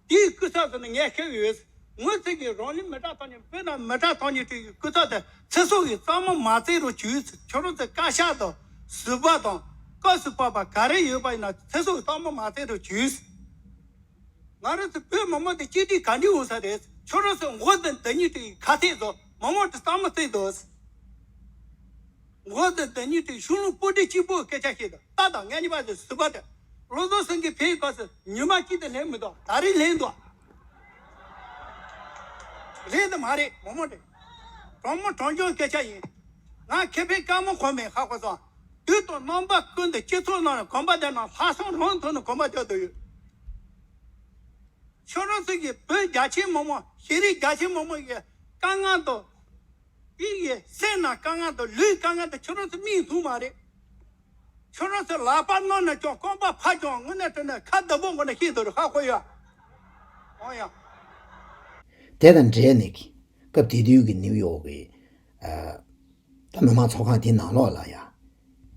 དེའི་སྐུ་ཚབ་ཟེར་ནས་ངས་བཤད་ཡོད། ངོས་ཚོས་ཀྱིས་རང་ལུས་མེ་སྲེག་བཏང་ནས་བོད་ནང་མེ་སྲེག་བཏང་ནས་དེའི་སྐུ་ཚབ་དེ་ཚེ་སྲོག་གི་གཙང་མ་མ་བཙལ་རོགས་བྱོས། ཁྱོད་རང་ཚོའི་བཀའ་ཤག་དང་ཟུར་པ་དང་སྐབས་སུ་བབས་པ་ག་རེ་ཡོད་པ་ཡིན་ན་ཚེ་སྲོག་གི་གཙང་མ་མ་བཙལ་རོགས་བྱོས། ང་རང་ཚོ་བོད་མི་མང་དེ་གཅིག་སྒྲིལ་ག་འདྲ་འོང་ས་རེད། ཁྱོད་རང་ཚོ་མགོ་དང་འདི་གཉིས་དེ་ཁ་ཐེག་དང་མི་མང་དེ་གཙང་མ་བཙལ་དང་། འོ་ད་ད་ཉིད་དེ་གཞུང་ལུགས་པོ་ཏི་གཅིག་པོའི་སྐད་ཆ་ཞིག་དང་ད་དང་ངེད་གཉིས་པ་དེ་ཟུར་པ་དེ་བློ་བཟང་སེང་གེ་ཕེབས་སྐབས་སུ་ཉི་མ་གཅིག་དེ་ལེན་མི་འདུག་ད་རེས་ལེན་འདུག་རེད་དམ་མ་རེད་མོ་མོ་དེ། དྲང་མོ་དྲང་བྱུང་སྐད་ཆ་ཡིན། ང་ཁེ་ཕན་དཀའ་མོ་གོ་མེད་ཧ་གོ་སོང་། དུས་དང་རྣམ་པ་ཀུན་ཏུ་སྤྱི་ཚོགས་ནང་ལ་གོམ་པ་བརྒྱབ་ན་ལྷག་བསམ་རང་ཐོག་ནས་གོམ་པ་རྒྱག་འདོད་ཡོད། ཁྱོད་རང་ཚོ་གིས་བོད་རྒྱ་ཆེ་མི་མང་ཤེས་རིག་རྒྱ་ཆེ་མི་མང་གི་དཀའ་ངལ་དང་། དེ་ཡི་སེམས་ནང་དཀའ་ངལ་དང་ལུས་དཀའ་ངལ་དེ་ཁྱོད་རང་ཚོ་མིག་མཐོང་མ་རེད། ཁྱོད་རང་ཚོ་ལག་པ་རྣོ་ན་ཀྱང་རྐང་པ་ཕར་ཀྱང་དངོས་གནས་དྲང་གནས་ཁ་བདེ་པོ་ངོ་ནས་ཤེས་འདུག་རེད་ཧ་གོ་ཡ། འོ་ཡ། དེ་དང་འབྲེལ་ནས་ཀྱི་སྐབས་དེ་དུས་ཀྱི་ནིའུ་ཡོག་གི་ཨ་ད་མི་མང་ཚོགས་ཁང་དེའི་ནང་ལོགས་ལ་ཡ་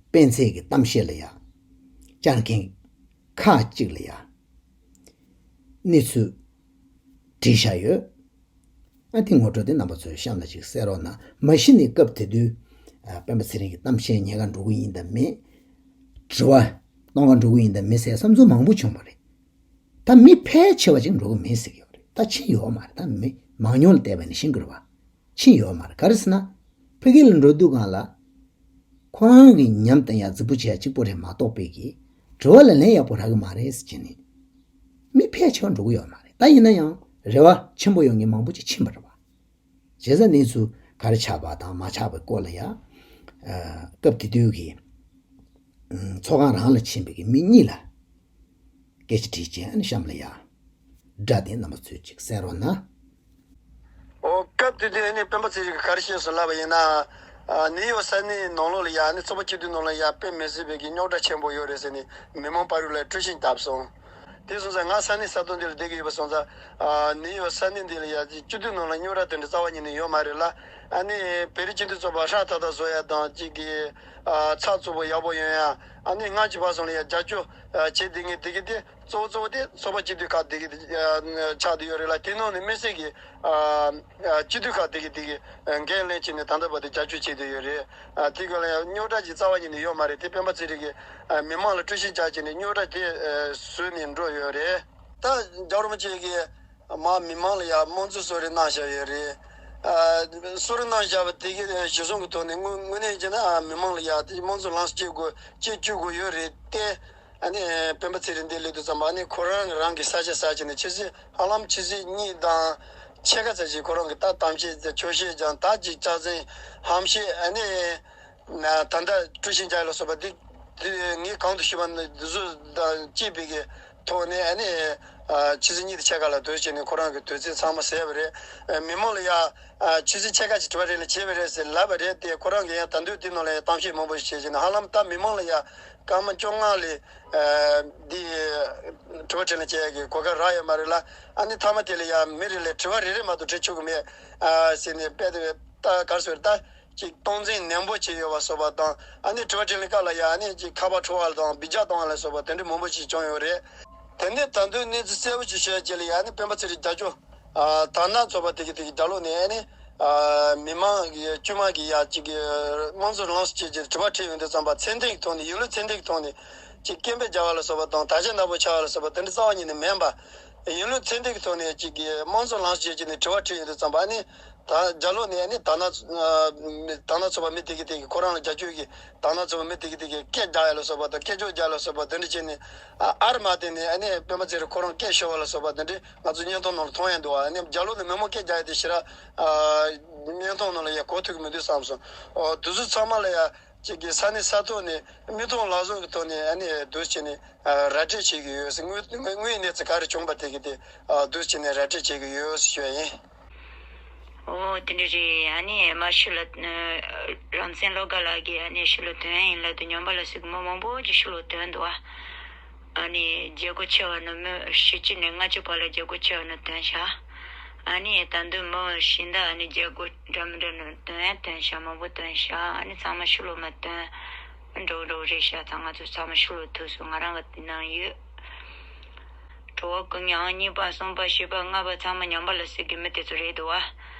སྤེན་ཚེ་གི་གཏམ་བཤད་ལ་ཡ་བཅར་མཁན་ཁག་ཅིག་ལ་ཡ་གནས་ཚུལ་བྲིས་བཞག་ཡོད། ཨ་དེ་ངོ་སྤྲོད་དེ་རྣམ་པ་ཚོས་གཤམ་ལ་ཅིག་གསན་རོགས་གནང་། མ་གཞི་ནས་སྐབས་དེ་དུས་ཨ་སྤེན་པ་ཚེ་རིང་གི་གཏམ་བཤད་ཉན་ག་འགྲོ་གི་ཡིན་དམ་མེད། དྲི་བ་གཏོང་ག་འགྲོ་གི་ཡིན་དམ་མེད་ཟེར་བསམ་ཚུལ་མང་པོ་བྱུང་བ་རེད། ད་མི་ཕལ་ཆེ་བ་ཅིག་འགྲོ་གི་མེད་ཟེར་གི་ཡོད་རེད། ད་ཕྱིན་ཡོད་མ་རེད། ད་མི་མང་ཉུང་ལ་བལྟས་པ་ནི་ཤེས་གི་རེད་བ། ཕྱིན་ཡོད་མ་རེད། ག་རེ་ཟེར་ན། ཕ་གི་ལ་འགྲོ་དུས་སྒང་ལ། ཁོ་རང་གི་ཉམས་དང་ཡང་རྫིག་པོ་བྱས་གཅིག་པོ་རེད་མ་གཏོགས་པའི་གི་དྲི་བ་ལ་ལན་ཡག་པོ་རག་གི་མ་རེད་ཟེར་བྱས་ནས། མི་ཕལ་ཆེ་བ་འགྲོ་གི་ཡོད་མ་རེད། ད་ཡིན་ན་ཡང་རེ་བ་ཆེན་པོ་ཡོད་མཁན་མང་པོ་ཅིག་ཕྱིན་པ་རེད་བ། བྱས་ཙང་གནས་ཚུལ་ག་རེ་ཆགས་པ་དང་མ་ཆགས་པའི་སྐོར་ལ་ཡང་། ཨ་སྐབས་དེ་དུས་ཀྱི་ཚོགས་ཁང་རང་ལ་ཕྱིན་པའི་གི་མི་གཉིས་ལ། སྐད་ཆ་དྲིས་རྗེས་ཨ་ནི་གཤམ་ལ་ཡ། སྒྲ་དེ་རྣམ་པ་ཚོས་ཅིག་གསན་རོགས་གནང་། ཨོ་སྐབས་དེ་དུས་ཨ་ནི་སྤེན་པ་ཚེ་རིང་གིས་ག་རེ་བཤད་སོང་ལབ་པ་ཡིན་ན། ཨ་ནིའུ་ཡོག་ས་གནས་ནང་ལོགས་ལ་ཡ་ནི་ཚོགས་པ་སྐྱིད་སྡུག་ནང་ལ་ཡ་དཔེ་མི་སྲིད་པའི་གི་རྙོག་དྲ་ཆེན་པོ་ཡོད་རེད་ཟེར་ནས་མི་མང་བར་ལ་དཀྲུག་ཤིང་བཏབ་སོང་། དེ་སོང་ཙང་ང་ས་གནས་ས་ཐོག་འདི་ལ་བསྡད་ཀྱི་ཡོད་པ་སོང་ཙང་། ཨ་ནིའུ་ཡོག་ས་གནས་འདི་ལ་ཡ་སྐྱིད་སྡུག་ནང་ལ་རྙོག་དྲ་དེ་འདྲ་རྩ་བ་ཉིད་ནས་ཡོད་མ་རེད་ལ། ཨ་ནི་བོད་རིགས་སྤྱི་མཐུན་ཚོགས་པ་ཧྲག་ཐག་ཐག་བཟོ་ཡ་དང་གཅིག་གི་ཨ་ཚགས་ཚུད་པོ་ཡག་པོ་ཡོང་ཡ། ཨ་ནི་སྔ་ཕྱི་བར་གསུམ་ལ་ཡ་རྒྱབ་སྐྱོར་ཨ་བྱེད་བསྡད་མཁན་དེ་གི་དེ་གཙོ་བོ་གཙོ་བོ་དེ་ཚོགས་པ་སྐྱིད་སྡུག་ཁག་དེ་གི་དེ་ཨ་ཆགས་བསྡད་ཡོད་རེད་ལ། དེ་ནང་ནས་དམིགས་བསལ་གྱི་ཨ་ཨ་སྐྱིད་སྡུག་ཁག་དེ་གི་དེ་གི་འགན་ལེན་བྱས་ནས་ད་ལྟ་བར་དུ་རྒྱབ་སྐྱོར་བྱེད་བསྡད་ཡོད་རེད། ཨ་དེ་ག་ལ་ཡང་རྙོག་དྲ་ཅིག་རྩ་བ་ཉིད་ནས་ཡོད་མ་རེད། དེ་སྤེན་པ་ཚེ་རིང་གིས་ཨ་མི་མང་ལ་དཀྲུག་ཤིང་རྒྱག་བྱས་ནས་རྙོག་དྲ་དེ་ཨ་བཟོས་ནས་འགྲོ་ཡོད་རེད། ད་རྒྱལ་བ་རིན་པོ་ཆེ་གིས་མ་མི་མང་ལ་ཡ་དམངས་གཙོ་གསོལ་རས་གནང་བཞག་ཡོད་རེད། ཨ་གསོལ་རས་གནང་བཞག་པ་དེ་གི་གཞི་བཟུང་གི་ཐོག་ནས་དངོས་དངོས་གནས་བྱས་ན་ཨ་མི་མང་ལ་ཡ་དེ་དམངས་གཙོ་ལམ་སང་སྐྱེལ་དགོས་སྐྱེལ་བཅུག་དགོས་ཡོད་རེད་དེ། ཨ་ནི་སྤེན་པ་ཚེ་རིང་འདི་སླེབས་དུས་ཙམ་པ་ཨ་ནི་ཁོ་རང་གི་རང་གི་ས་ཆ་ས་ཆ་ནས་ཆུ་ཚོད་ཧ་ལམ་ཆུ་ཚོད་གཉིས་དང་ཕྱེད་ཀ་ཙམ་ཞིག་ཁོ་རང་གི་ད་གཏམ་བཤད་ཆོག་ཤེས་ཀྱང་ད་ཅིག་ཆ་ཚང་ཧམ་བཤད་ཨ་ནི་ད་ལྟ་དཀྲུག་ཤིང་རྒྱག་ལ་སོགས་པ་འདི་འདི་ངས་གོང་དུ་ཞུས་པ་ནི་འདི་ཚོ་དང་བཅས་པའི་གི་ཐོག་ནས་ཨ་ནི་ཨ་ཆུ་ཚོད་གཉིས་དང་ཕྱེད་ཀ་ལ་སྡོད་བྱས་ནས་ཁོ་རང་གི་དུས་ཚོད་ཚང་མ་ཟད་པ་རེད། ཨ་མི་མང་ལ་ཡ་ཨ་ཆུ་ཚོད་ཕྱེད་ཀ་ཅིག་དྲི་བ་དྲིས་ལན་བྱས་པ་རེད་ཟེར་ལབ་པ་རེད་དེ། ཁོ་རང་གིས་ཡང་ད་དུང་དེ་ནང་ལ་ཡང་གཏམ་བཤད་མང་པོ་ཞིག་བྱས་བྱས་ནས་ཧ་ལམ་ད་མི་མང་ལ་ཡ་སྐར་མ་བཅོ་ལྔ་ལས་ཨ་འདི་དྲི་བ་དྲིས་ལན་བྱེད་ཡ་གི་གོ་སྐབས་རག་ཡོད་མ་རེད་ལ། ཨ་ནི་མཐའ་མ་དེ་ལ་ཡ་མི་རེ་ལ་དྲི་བ་རེ་རེ་མ་གཏོགས་དྲི་ཆོག་གི་མེད་ཨ་ཟེར་ནས་དཔེ་དེ་ད་ག་རེ་ཟེར་ད། ཅིག་སྟངས་འཛིན་ནན་པོ་བྱས་ཡོད་པ་སོགས་པ་དང་ཨ་ནི་དྲི་བ་དྲིས་ལན་སྐབས་ལ་ཡང་ཨ་ནི་ཅིག་ཁ་པར་འཁྲུག་པ་དང་འབུད་རྒྱག་བཏང་བ་ལ་སོགས་པ་དེ་འདྲ་མང་པོ་ཞིག་བྱུང་ཡོད་རེད། དེ་ནས་ད་དུང་གནས་ཚུལ་གསལ་པོ་ཅིག་ཤོད་རྒྱུ་ལ་ཡང་ཨ་ནི་སྤེན་པ་ཚེ་རིང་རྒྱབ་སྐྱོར་ཨ་དར་ནག་ཚོགས་པ་དེ་གི་དེ་གི་རྒྱབ་ལོགས་ནས་ཨ་ནི་ཨ་མི་མང་གི་དཀྱུས་མ་གི་ཡ་ཅིག་གི་དམངས་གཙོ་ལམ་སང་སྐྱེལ་རྒྱུ་དྲི་བ་དྲིས་ཡོང་དུས་ཙམ་པ་མཚན་ལྡན་གི་ཐོག་ནས་ཡིན་ལུགས་མཚན་ལྡན་གི་ཐོག་ནས་ཅིག་སྐད་འབོད་རྒྱག་པ་ལ་སོགས་པ་དང་དར་ཆ་ནག་པོ་འཕྱར་བ་ལ་སོགས་པ་དེ་འདྲ་རྩ་བ་ཉིད་ནས་མིན་པ། ཡིན་ལུགས་མཚན་ལྡན་གི་ཐོག་ནས་ཅིག་གི་དམངས་གཙོ་ལམ་སང་སྐྱེལ་རྒྱུ་ནས་དྲི་བ་དྲིས་ཡོང་དུས་ཙམ་པ་ཨ་ནི། ད་རྒྱབ་ལོགས་ནས་ནི་དར་ནག་དར་ནག་ཚོགས་པ་མི་དེ་གི་དེ་གི་ཁོ་རང་ལ་རྒྱབ་སྐྱོར་གྱི་དར་ནག་ཚོགས་པ་མི་དེ་གི་དེ་གི་སྐད་རྒྱག་ཡ་ལ་སོགས་པ་དང་སྐད་ཅོར་རྒྱག་ལ་སོགས་པ་དེ་འདྲ་བྱས་ནས་ཨ་ཨར་མ་དེ་ནས་ཨ་ནི་སྤེན་པ་ཚེ་རིང་ཁོ་རང་སྐད་ཤོར་བ་ལ་སོགས་པ་དེ་འདྲ་ང་ཚོ་བརྙན་ཐུང་ནང་ལ་མཐོང་ཡ་འདུག་ཨ་ནི་རྒྱབ་ལོགས་ནས་མི་མང་སྐད་རྒྱག་ཡ་དེ་ཞེ་དྲག་ཨ་བརྙན་ཐུང་ནང་ལ་ཡ་གོ་ཐུབ་ཀྱི་མི་འདུག་བསམ་སོང་། ཨོ་དེ་ཚོ་ཚང་མ་ལ་ཡ་གཅིག་གི་ས་གནས་ས་ཐོག་ནས་མིག་མཐོང་ལག་བཟུང་གི་ཐོག་ནས་ཨ་ནི་འདུག་བྱས་ནས་ར་སྤྲོད་བྱེད་ཀྱི་ཡོད་ཟེར། དངོས་དངོས་ཡོད་གནས་ཚུལ་ག་རེ་བྱུང་པ་དེ་གི་དེ་འདུག་བྱས་ནས་ར་སྤྲོད་བྱེད་ཀྱི་ཡོད་ཟེར་ཞུ་ཡ་ཡིན། ཨོ་དེ་འདྲ་རེད། ཨ་ནི་མ་ཤི་ལ་རང་བཙན་བློ་དགའ་ལགས་ཀྱིས་ཨ་ནི་ཤི་ལོ་དོན་ཡིན་ལབ་དུས་ཉམས་པ་ལ་སུ་གི་མི་མང་པོ་ཅིག་ཤི་ལོ་དོན་འདུག་ཨ། ཨ་ནི་བརྗེ་སྒོ་ཆེ་བ་ནི་མི་བཞི་བཅུ་ནས་ལྔ་བཅུ་བར་ལ་བརྗེ་སྒོ་ཆེ་བ་ནི་དོན་བཞག་ཨ་ནི་ད་དུང་མི་གཞན་དག་ཨ་ནི་བརྗེ་སྒོ་འདྲ་མི་འདྲ་ནི་དོན་དོན་བཞག་མང་པོ་དོན་བཞག་ཨ་ནི་ཚང་མ་ཤི་ལོ་མ་དོན་འགྲོ་འགྲོ་རེད་བཞག་ད་ང་ཚོ་ཚང་མ་ཤི་ལོ་ཐུག་སོང་། ང་རང་གི་དེ་ནང་ཡོད། གྲོད་པ་ཀུན་མྱང་གཉིས་པ་གསུམ་པ་བཞི་པ་ལྔ་པ་ཚང་མ་ཉམས་པ་ལ་སུ་གི་མི་དེ་ཚོ་རེད་འདུག་བ།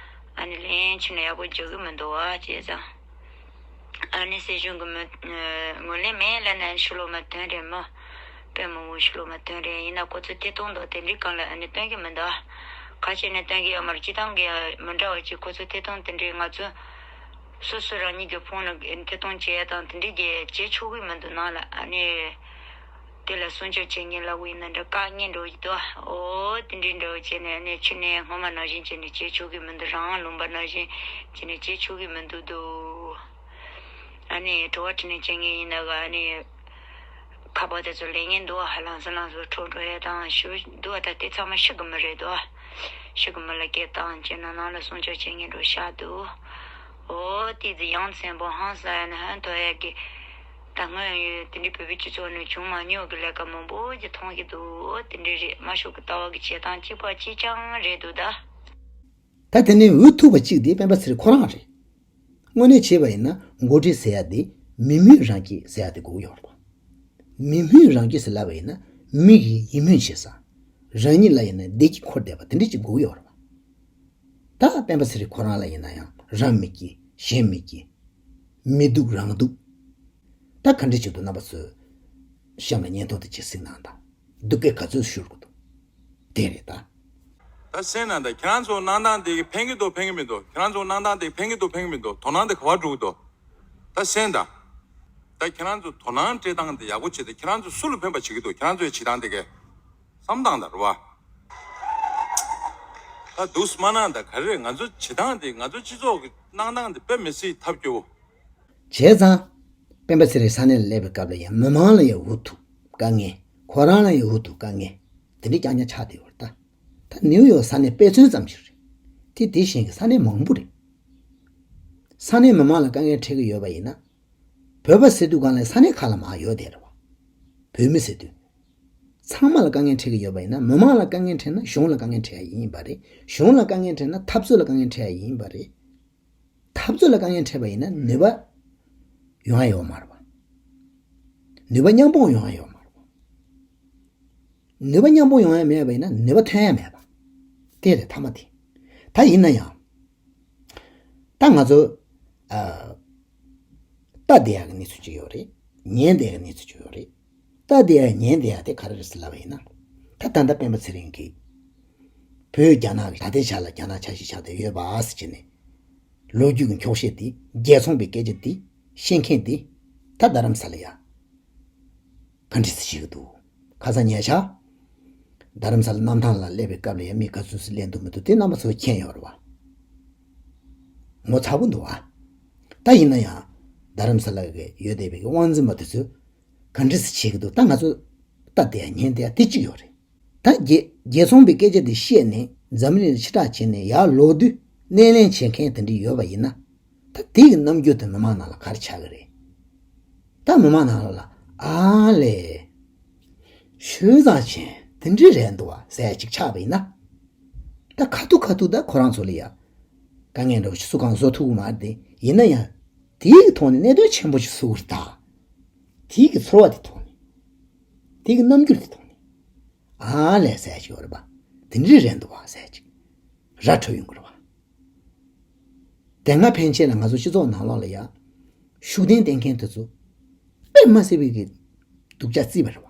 ཨ་ནི་ལན་ཆུ་ནས་ཡག་པོ་རྒྱག་གི་མི་འདུག་བ་བྱས་ཙང་། ཨ་ནི་སྲིད་གཞུང་གི་མི་ངོས་ལེན་མེད་ལབ་ན་ཤི་ལོ་མ་དོན་རེད། མི་དཔེ་མང་བོ་ཤི་ལོ་མ་དོན་རེད། ཡིན་ན་ཁོ་ཚོ་ཐད་གཏོང་དང་དེ་འདྲའི་སྒང་ལ་ཨ་ནི་སྟོན་གི་མི་འདུག་ག་བྱས་ནས་སྟོན་གི་ཡོད་མ་རེད། སྤྱི་བཏང་གི་མི་འདྲ་བ་ཅིག་ཁོ་ཚོ་ཐད་གཏོང་དེ་འདྲའི་ང་ཚོ་སོ་སོ་རང་ཉིད་ཀྱི་ཕོན་ལ་ཐད་གཏོང་བྱེད་ཡ་དང་དེ་འདྲའི་གི་བྱེད་ཆོག་གི་མི་འདུག་ནང་ལ་ཨ་ནི། དེ་ལ་སྲུང་སྐྱོབ་བྱེད་མཁན་ལབ་དགོས་ཡིན་ན་འདྲ་དཀའ་ངལ་འགྲོ་གི་འདུག་ཨོ་དེ་འདྲའི་འདྲ་བོ་བྱས་ནས་ཨ་ནི་ཆུ་ནས་སྔོན་མ་ནང་བཞིན་བྱས་ནས་བྱེད་ཆོག་གི་མི་འདུག་རང་ལུང་པ་ནང་བཞིན་བྱས་ནས་བྱེད་ཆོག་གི་མི་འདུག་འདུག་ཨ་ནི་དྲི་བ་དྲིས་ལན་བྱེད་མཁན་ཡིན་ན་ག་ཨ་ནི་ཁ་པར་དེ་ཚོ་ལེན་མཁན་འདུག་ཨ་ལམ་སང་ལམ་སང་འཕྲོ་འགྲོ་ཡ་དང་ཞུ་འདུག་ཨ་ད་དེ་ཚང་མ་ཤི་གི་མི་རེད་འདུག་ཤི་གི་མི་ལ་སྐད་བཏང་བྱས་ན་ནང་ལ་སྲུང་སྐྱོབ་བྱེད་མཁན་འགྲོ་ཤག་འདུག་ཨོ་དེ་ཚོ་ཡ་མཚན་པོ་ཧང་སང་ཡ་ནི་ཧང་ཐོ་ཡ་གི་ད་སྔོན་ཡོད་དེ་འདྲའི་བོད་པའི་སྤྱི་ཚོགས་ནས་བྱུང་མ་མྱོང་གི་ལས་ཀ་མང་པོ་ཞིག་མཐོང་གི་འདུག་དེ་འདྲ་རེད། དམར་ཤོག་གི་ལྟ་བ་གི་བྱེད་སྟངས་གཅིག་པ་གཅིག་རྐྱང་རེད་འདུག་ད། ད་དེ་ནས་འུ་ཐུག་པ་གཅིག་དེ་སྤེན་པ་ཚེ་རིང་ཁོ་རང་རེད། དངོས་གནས་བྱས་པ་ཡིན་ན་འགོ་ཁྲིད་ཟེར་ཡ་དེ་མི་མོས་རང་སྐྱིད་ཟེར་ཡ་དེ་དགོས་ཀྱི་ཡོད་རེད་པ། མི་མོས་རང་སྐྱིད་ཟེར་ལབ་པ་ཡིན་ན་མི་གིས་ཡིད་སྨོན་བྱེད་ས། རང་ཉིད་ལ་ཡིན་ན་བདེ་སྐྱིད་འཁོར་བསྡད་པ་དེ་འདྲ་ཅིག་དགོས་ཀྱི་ཡོད་རེད་པ། ད་སྤེན་པ་ཚེ་རིང་ཁོ་རང་ལ་ཡིན་ན་ཡང་རང་མི་སྐྱིད་གཞན་མི་སྐྱིད། མི་སྡུག་རང་སྡུག་ད་ག་འདྲ་བྱེད་དུ་རྣམ་པ་ཚོས་གཤམ་ལ་བརྙན་ཐུང་དེ་ཅིག་གཟིགས་གནང་དང་། སྡུག་སྐད་ག་ཚོད་ཤོར་གི་འདུག་དེ་རེད་ད། ད་གསན་གནང་དང་། ཁྱེད་རང་ཚོ་གནང་སྟངས་དེ་ཕན་གི་འདུག་ཕན་གི་མི་འདུག་ཁྱེད་རང་ཚོ་གནང་སྟངས་དེ་ཕན་གི་འདུག་ཕན་གི་མི་འདུག་དོ་སྣང་དེ་ག་པར་འགྲོ་གི་འདུག་ད་གསན་དང་། ད་ཁྱེད་རང་ཚོ་དོ་སྣང་སྤྲད་སྟངས་དེ་ཡག་པོ་བྱེད་དེ། ཁྱེད་རང་ཚོ་སུ་ལ་ཕན་པ་བྱེད་ཀྱི་འདུག་ཁྱེད་རང་ཚོའི་བྱེད་སྟངས་དེ་གས། བསམ་སྟངས་དང་རེད་བ། ད་འདུག་སེ་མ་གནང་དང་ག་རེ་རེད། ང་ཚོ་བྱེད་སྟངས་དེ་ང་ཚོ་སྤྱི་ཚོགས་ཀྱི་གནང་སྟངས་དེ་དཔེ་མི་སྲིད་ཐབས་སྐྱོ་བོ། བྱས་ཙང་། སྤེན་པ་ཚེ་རིང་ས་གནས་ལ་སླེབས་པའི་སྐབས་ལ་ཡང་མི་མང་ལ་ཡང་འུ་ཐུག་དཀའ་ངལ། ཁོ་རང་ལ་ཡང་འུ་ཐུག་དཀའ་ངལ། དེ་འདྲ་རྐྱང་རྐྱང་ཆགས་བསྡད་ཡོད་རེད་ད། ད་ནིའུ་ཡོག་ས་གནས་དཔེ་མཚོན་ཙམ་ཞིག་རེད། དེ་དེ་བཞིན་གྱི་ས་གནས་མང་པོ་རེད། ས་གནས་མི་མང་ལ་དཀའ་ངལ་འཕྲད་ཀྱི་ཡོད་པ་ཡིན་ན། བོད་པ་ཟེར་དུས་སྒང་ལ་ས་གནས་ཁག་ལ་མར་ཡོད་བསྡད་རེད་བ། བོད་མི་ཟེར་དུས། ཚང་མ་ལ་དཀའ་ངལ་འཕྲད་ཀྱི་ཡོད་པ་ཡིན་ན། མི་མང་ལ་དཀའ་ངལ་འཕྲད་ན་གཞུང་ལ་དཀའ་ངལ་འཕྲད་ཡ་ཡིན་པ་རེད། གཞུང་ལ་དཀའ་ངལ་འཕྲད་ན་འཐབ་རྩོད་ལ་དཀའ་ངལ་འཕྲད་ཡ་ཡིན་པ་རེད། འཐབ་རྩོད་ལ་དཀའ་ངལ་འཕྲད་པ་ཡིན་ན་ནུས་པ་ཡོང་ཡ་ཡོད་མ་རེད་བ། ནུས་པ་མཉམ་སྤུངས་ཡོང་ཡ་ཡོད་མ་རེད་བ། ནུས་པ་མཉམ་སྤུངས་ཡོང་ཡ་མེད་པ་ཡིན་ན་ནུས་པ་ཐོན་ཡ་མེད་པ། དེ་རེད་མཐའ་མ་དེ། ད་ཡིན་ན་ཡང་། ད་ང་ཚོ། ཨ། ལྟ་བསྡད་ཡག་གི་གནས་ཚུལ་ཅིག་ཡོད་རེད། ཉན་བསྡད་ཡག་གི་གནས་ཚུལ་ཅིག་ཡོད་རེད། ལྟ་བསྡད་ཡག་ཉན་བསྡད་ཡག་དེ་ག་རེ་རེད་ཟེར་ལབ་པ་ཡིན་ན། ད་ད་ལྟ་སྤེན་པ་ཚེ་རིང་གིས། བོད་རྒྱ་ནག་གི་ད་ལྟའི་ཆ་ལ་རྒྱ་ནག་ཆ་ཤས་ཆགས་བསྡད་ཡོད་པ་ཟེར་བྱས་ནས། ལོ་རྒྱུས་ཀྱི་འཁྱོག་བཤད་འདི། རྒྱལ་ཚོང་པའི་སྐད་ཆ་འདི། བཤད་མཁན་འདི། ད་རྡ་རམ་ས་ལ་ཡ། ག་འདྲ་སེ་བྱེད་ཀྱི་འདུག་ཁ་སང་ཉེ་ཆར། རྡ་རམ་ས་ལ་གནམ་ཐང་ལ་སླེབས་པའི་སྐབས་ལ་ཡང་མི་ག་ཚོད་སུ་སླེབས་འདུག་མི་འདུག་དེ་རྣམ་པ་ཚོས་མཁྱེན་ཡོད་རེད་བ། ངོ་ཚ་པོ་འདུག་བ། ད་ཡིན་ན་ཡང་། རྡ་རམ་ས་ལ་གི་ཡོད་བསྡད་པའི་དབང་འཛིན་པ་དེ་ཚོས་ག་འདྲ་སེ་བྱེད་ཀྱི་འདུག་ད་ང་ཚོ་ལྟ་བསྡད་ཡ་ཉན་བསྡད་ཡ་དེ་གཅིག་ཡོད་རེད། ད་རྒྱལ་རྒྱལ་ཚོང་པའི་སྐད་ཆ་དེ་བཤད་ནས་འཛམ་གླིང་ལ་ཕྱིར་བསྒྲགས་བྱས་ནས་ཡར་ལོག་དུས་སྣེ་ལེན་བྱེད་མཁན་དེ་འདྲ་ཡོད་པ་ཡིན་ན། ད་དེ་གི་རྣམ་འགྱུར་དེ་མི་མང་ནང་ལ་ག་རེ་ཆགས་ཀྱི་རེད། ད་མི་མང་ནང་ལ་ཨ་ལས། ཞུས་ཙང་ཆེན་དེ་འདྲ་རེད་འདུག་བ་ཟེར་ཅིག་ཆགས་པ་ཡིན་ན། ད་ཁ་ཐུག་ཁ་ཐུག་ད་ཁོ་རང་ཚོ་ལ་ཡ། དཀའ་ངལ་འདྲ་བོ་ཞིག་སུ་གང་བཟོ་ཐུབ་ཀྱི་མ་རེད་དེ་ཡིན་ན་ཡང་། དེའི་གི་ཐོག་ནས་གནད་དོན་ཆེན་པོ་ཞིག་བཟོ་གི་རེད་ད། དེའི་གི་ཚོར་བ་དེ་ཐོག་ནས། དེའི་གི་རྣམ་འགྱུར་དེ་ཐོག་ནས། ཨ་ལས་ཟེར་ཞིག་ཡོད་རེད་པ། དེ་འདྲ་རེད་འདུག་བ་ཟེར་ཅིག་ར་འཕྲོད་ཡོང་གི་རེད་བ། དེ་སྔ་ཕན་ཆད་ལ་ང་ཚོ་སྤྱི་ཚོགས་ནང་ལོགས་ལ་ཡ། ཤུགས་ལྡན་བསྟེན་མཁན་དེ་ཚོ། དཔེ་མ་སྲིད་པའི་གི་སྡུག་ཅག་བརྩིས་པ་རེད་བ།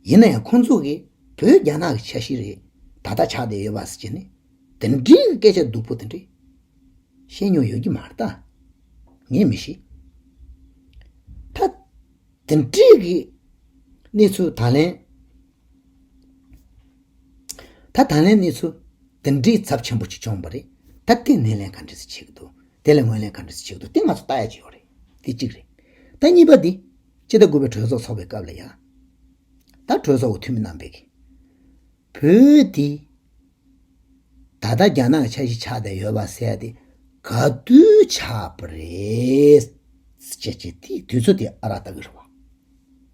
ཡིན་ན་ཡང་ཁོང་ཚོ་གིས་བོད་རྒྱ་ནག་གི་ཆ་ཤས་རེད། ད་ལྟ་ཆགས་བསྡད་ཡོད་པ་ཟེར་གྱི་ནི། དེ་འདྲའི་གི་སྐད་ཆ་སྡུག་པོ་དེ་འདྲ། བཤད་མྱོང་ཡོད་ཀྱི་མ་རེད་ད། ངས་མི་ཤེས། ད། དེ་འདྲའི་གི་གནས་ཚུལ་ད་ལན། ད་ད་ལན་གནས་ཚུལ་དེ་འདྲའི་ཚབས་ཆེན་པོ་ཅིག་བྱུང་བ་རེད། ད་དེ་སྣེ་ལེན་ག་འདྲ་སེ་བྱེད་ཀྱི་འདུག་དེ་ལ་ངོས་ལེན་ག་འདྲ་སེ་བྱེད་ཀྱི་འདུག་དེ་ང་ཚོ་ལྟ་ཡ་ཅིག་ཡོད་རེད། དེ་གཅིག་རེད། ད་གཉིས་པ་འདི། སྤྱི་ཟླ་དགུ་པའི་གྲོས་ཚོགས་ཚོགས་པའི་སྐབས་ལ་ཡ། ད་གྲོས་ཚོགས་ཀྱི་འཐུས་མི་རྣམ་པས་ཀྱི། བོད་འདི། ད་ལྟ་རྒྱ་ནག་གི་ཆ་ཤས་ཆགས་བསྡད་ཡོད་པ་ཟེར་ཡ་དེ་ག་དུས་ཆགས་པ་རེད། ཅེས་ཅེས་དེ་དུས་ཚོད་དེ་ཨ་རག་ལྟ་གི་རེད་བ།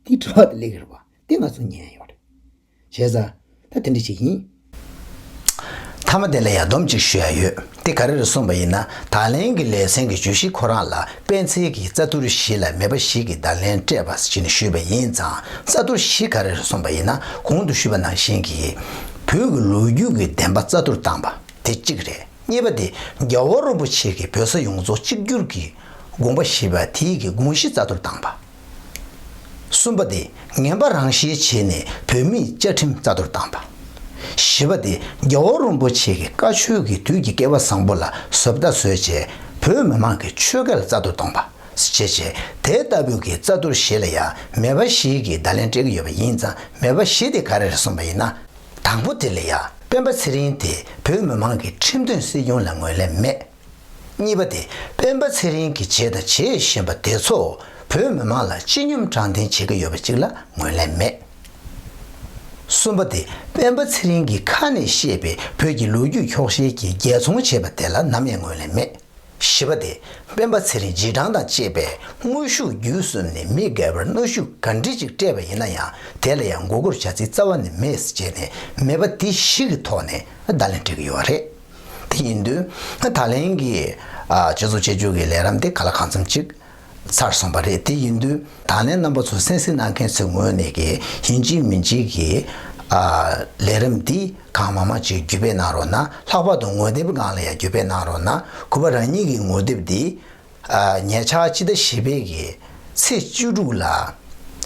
དེ་དྲི་བ་དེ་སླེབས་ཀྱི་རེད་བ། དེ་ང་ཚོ་ཉན་ཡོད་རེད། བྱས་ཙང་ད་དེ་འདྲ་ཞིག་ཡིན། མཐའ་མ་དེ་ལ་ཡང་སྡོམ་གཅིག་ཞུ་ཡ་ཡོད། དེ་ག་རེ་རེད་གསུངས་པ་ཡིན་ན། ད་ལན་གྱི་ལེ་ཚན་གྱི་བརྗོད་གཞི་ཁོ་རང་ལ་སྤེན་ཚེ་གིས་རྩ་དོར་བཞི་ལ་མེད་པ་བཞི་གི་བརྡ་ལན་སྤྲད་པ་ཟེར་ནས་ཞུས་པ་ཡིན་ཙང་། རྩ་དོར་བཞི་ག་རེ་རེད་གསུངས་པ་ཡིན་ན། གོང་དུ་ཞུས་པ་ནང་བཞིན་གྱི་བོད་ཀྱི་ལོ་རྒྱུས་ཀྱི་བདེན་པ་རྩ་གཏོར་བཏང་པ་དེ་གཅིག་རེད། གཉིས་པ་དེ་རྒྱལ་བ་རིན་པོ་ཆེ་གིས་བོད་ས་ཡོངས་རྫོགས་གཅིག་གྱུར་གྱི་དགོངས་པ་བཞེས་པ་དེའི་གི་དགོངས་གཞི་རྩ་གཏོར་བཏང་པ། གསུམ་པ་དེ་ངན་པ་རང་ཞེས་བྱས་ནས་བོད་མིའི་བཅའ་ཁྲིམས་རྩ་གཏོར་བཏང་པ། བཞི་པ་དེ་རྒྱལ་བ་རིན་པོ་ཆེ་གི་བཀའ་ཆོས་ཀྱི་དུས་ཀྱི་སྐལ་བ་བཟང་པོ་ལ་བཟོ་ལྟ་བཟོས་བྱས་བོད་མི་མང་གི་ཆོས་ཁས་རྩ་གཏོར་བཏང་པ། བྱས་བྱས་དེ་ལྟ་བུའི་གི་རྩ་གཏོར་བཞི་ལ་ཡང་མེད་པ་བཞི་གི་བརྡ་ལན་སྤྲད་ཀྱི་ཡོད་པ་ཡིན་ཙང་། མེད་པ་བཞི་དེ་ག་རེ་རེད་གསུངས་པ་ཡིན་ན། དང་པོ་དེ་ལ་ཡང་སྤེན་པ་ཚེ་རིང་དེ་བོད་མི་མང་གི་ཁྲིམས་དོན་སྲིད་སྐྱོང་ལ་ངོས་ལེན་མེད། གཉིས་པ་དེ་སྤེན་པ་ཚེ་རིང་གིས་བྱས་དང་བྱེད་བཞིན་པ་དེ་ཚོ་བོད་མི་མང་ལ་སྤྱི་སྙོམས་དྲང་བདེན་བྱེད་ཀྱི་ཡོད་པ་གཅིག་ལ་ངོས་ལེན་མེད། གསུམ་པ་དེ་སྤེན་པ་ཚེ་རིང་གིས་ཁ་ནས་བཤད་པའི་བོད་ཀྱི་ལོ་རྒྱུས་འཁྱོག་བཤད་ཀྱི་རྒྱལ་ཚོང་བྱས་པ་དེ་ལ་ནམ་ཡང་ངོས་ལེན་མེད། བཞི་པ་དེ་སྤེན་པ་ཚེ་རིང་རྗེས་འབྲང་དང་བཅས་པས་དངོས་ཤུགས་བརྒྱུད་གསུམ་ནས་མི་སྒེར་བར་གནོན་ཤུགས་ག་འདྲ་ཅིག་སྤྲད་པ་ཡིན་ན་ཡང་། དེ་ལ་ཡང་མགོ་སྐོར་བྱ་རྩིས་རྩ་བ་ནས་མེད་ཟེར་བྱས་ནས་མེད་པ་དེ་བཞི་གི་ཐོག་ནས་བརྡ་ལན་སྤྲད་ཀྱི་ཡོད་རེད། དེ་ཡིན་དུས་ད་ལན་གྱི་ཨ་སྤྱི་ཚོགས་དཔྱད་བརྗོད་ཀྱི་ལས་རིམ་དེ་ག་ལ་གང་འཚམ་ཅིག་ཚར་སོང་བ་རེད། དེ་ཡིན་དུས་ད་ལན་རྣམ་པ་ཚོ་གསན་གཟིགས་གནང་མཁན་ཚོའི་ངོས་ནས་ཀྱི་ཡིན་གཅིག་མིན་གཅིག་གི་ཨ་ལས་རིམ་འདི་གང་མང་མང་ཅིག་བརྒྱུད་སྤེལ་གནང་རོགས་གནང་། ལྷག་པར་དུ་ངོ་དེབ་སྒང་ལ་ཡང་བརྒྱུད་སྤེལ་གནང་རོགས་གནང་། གུས་པ་རང་ཉིད་ཀྱི་ངོ་དེབ་འདི་ཨ་ཉེ་ཆར་སྤྱི་ཟླ་བཞི་པའི་གི་ཚེས་བཅུ་དྲུག་ལ་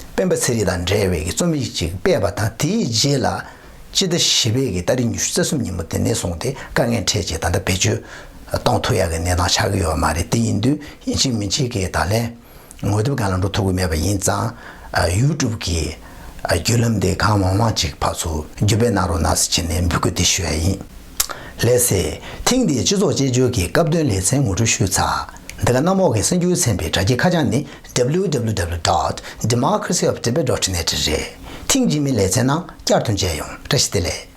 སྤེན་པ་ཚེ་རིང་དང་འབྲེལ་བའི་གི་རྩོམ་ཡིག་ཅིག་སྤེལ་བ་དང་། དེའི་རྗེས་ལ་སྤྱི་ཟླ་བཞི་པའི་གི་ཏ་རིག་ཉི་ཤུ་རྩ་གསུམ་ཉིན་མོ་དེ་ནས་བཟུང་སྟེ་དཀའ་ངལ་འཕྲད་བྱས་ད་ལྟ་བེད་སྤྱོད་གཏོང་ཐུབ་ཡག་གི་གནས་སྟངས་ཆགས་ཀྱི་ཡོད་མ་རེད། དེ་ཡིན་དུས་ཡིན་གཅིག་མིན་གཅིག་གི་ད་ལན་ངོ་དེབ་སྒང་ལ་འགྲོ་ཐུབ་ཀྱི་མེད་པ་ཡིན་ཙང་། ཨ་ཡུ་ཊུབ་གི་ཨ་བརྒྱུད་ལམ་དེ་གང་མང་མང་ཅིག་ཕར་ཚུར་བརྒྱུད་སྤེལ་གནང་རོགས་གནང་ཟེར་བྱས་ནས་འབོད་སྐུལ་དེ་ཞུ་ཡ་ཡིན། ལགས་སེ། ཐེངས་འདིའི་སྤྱི་ཚོགས་དཔྱད་བརྗོད་ཀྱི་སྐབས་དོན་ལེ་ཚན་ངོ་སྤྲོད་ཞུས་ཚར། འདི་ག་གནམ་འོག་གི་གསར་འགྱུར་ཚན་པའི་དྲ་རྒྱའི་ཁ་བྱང་ནི། W W W dot democracy of tibet dot net རེད། ཐེངས་རྗེས་མའི་ལེ་ཚན་ནང་བསྐྱར་དུ་མཇལ་ཡོང་། བཀྲ་ཤིས་བདེ་ལེགས།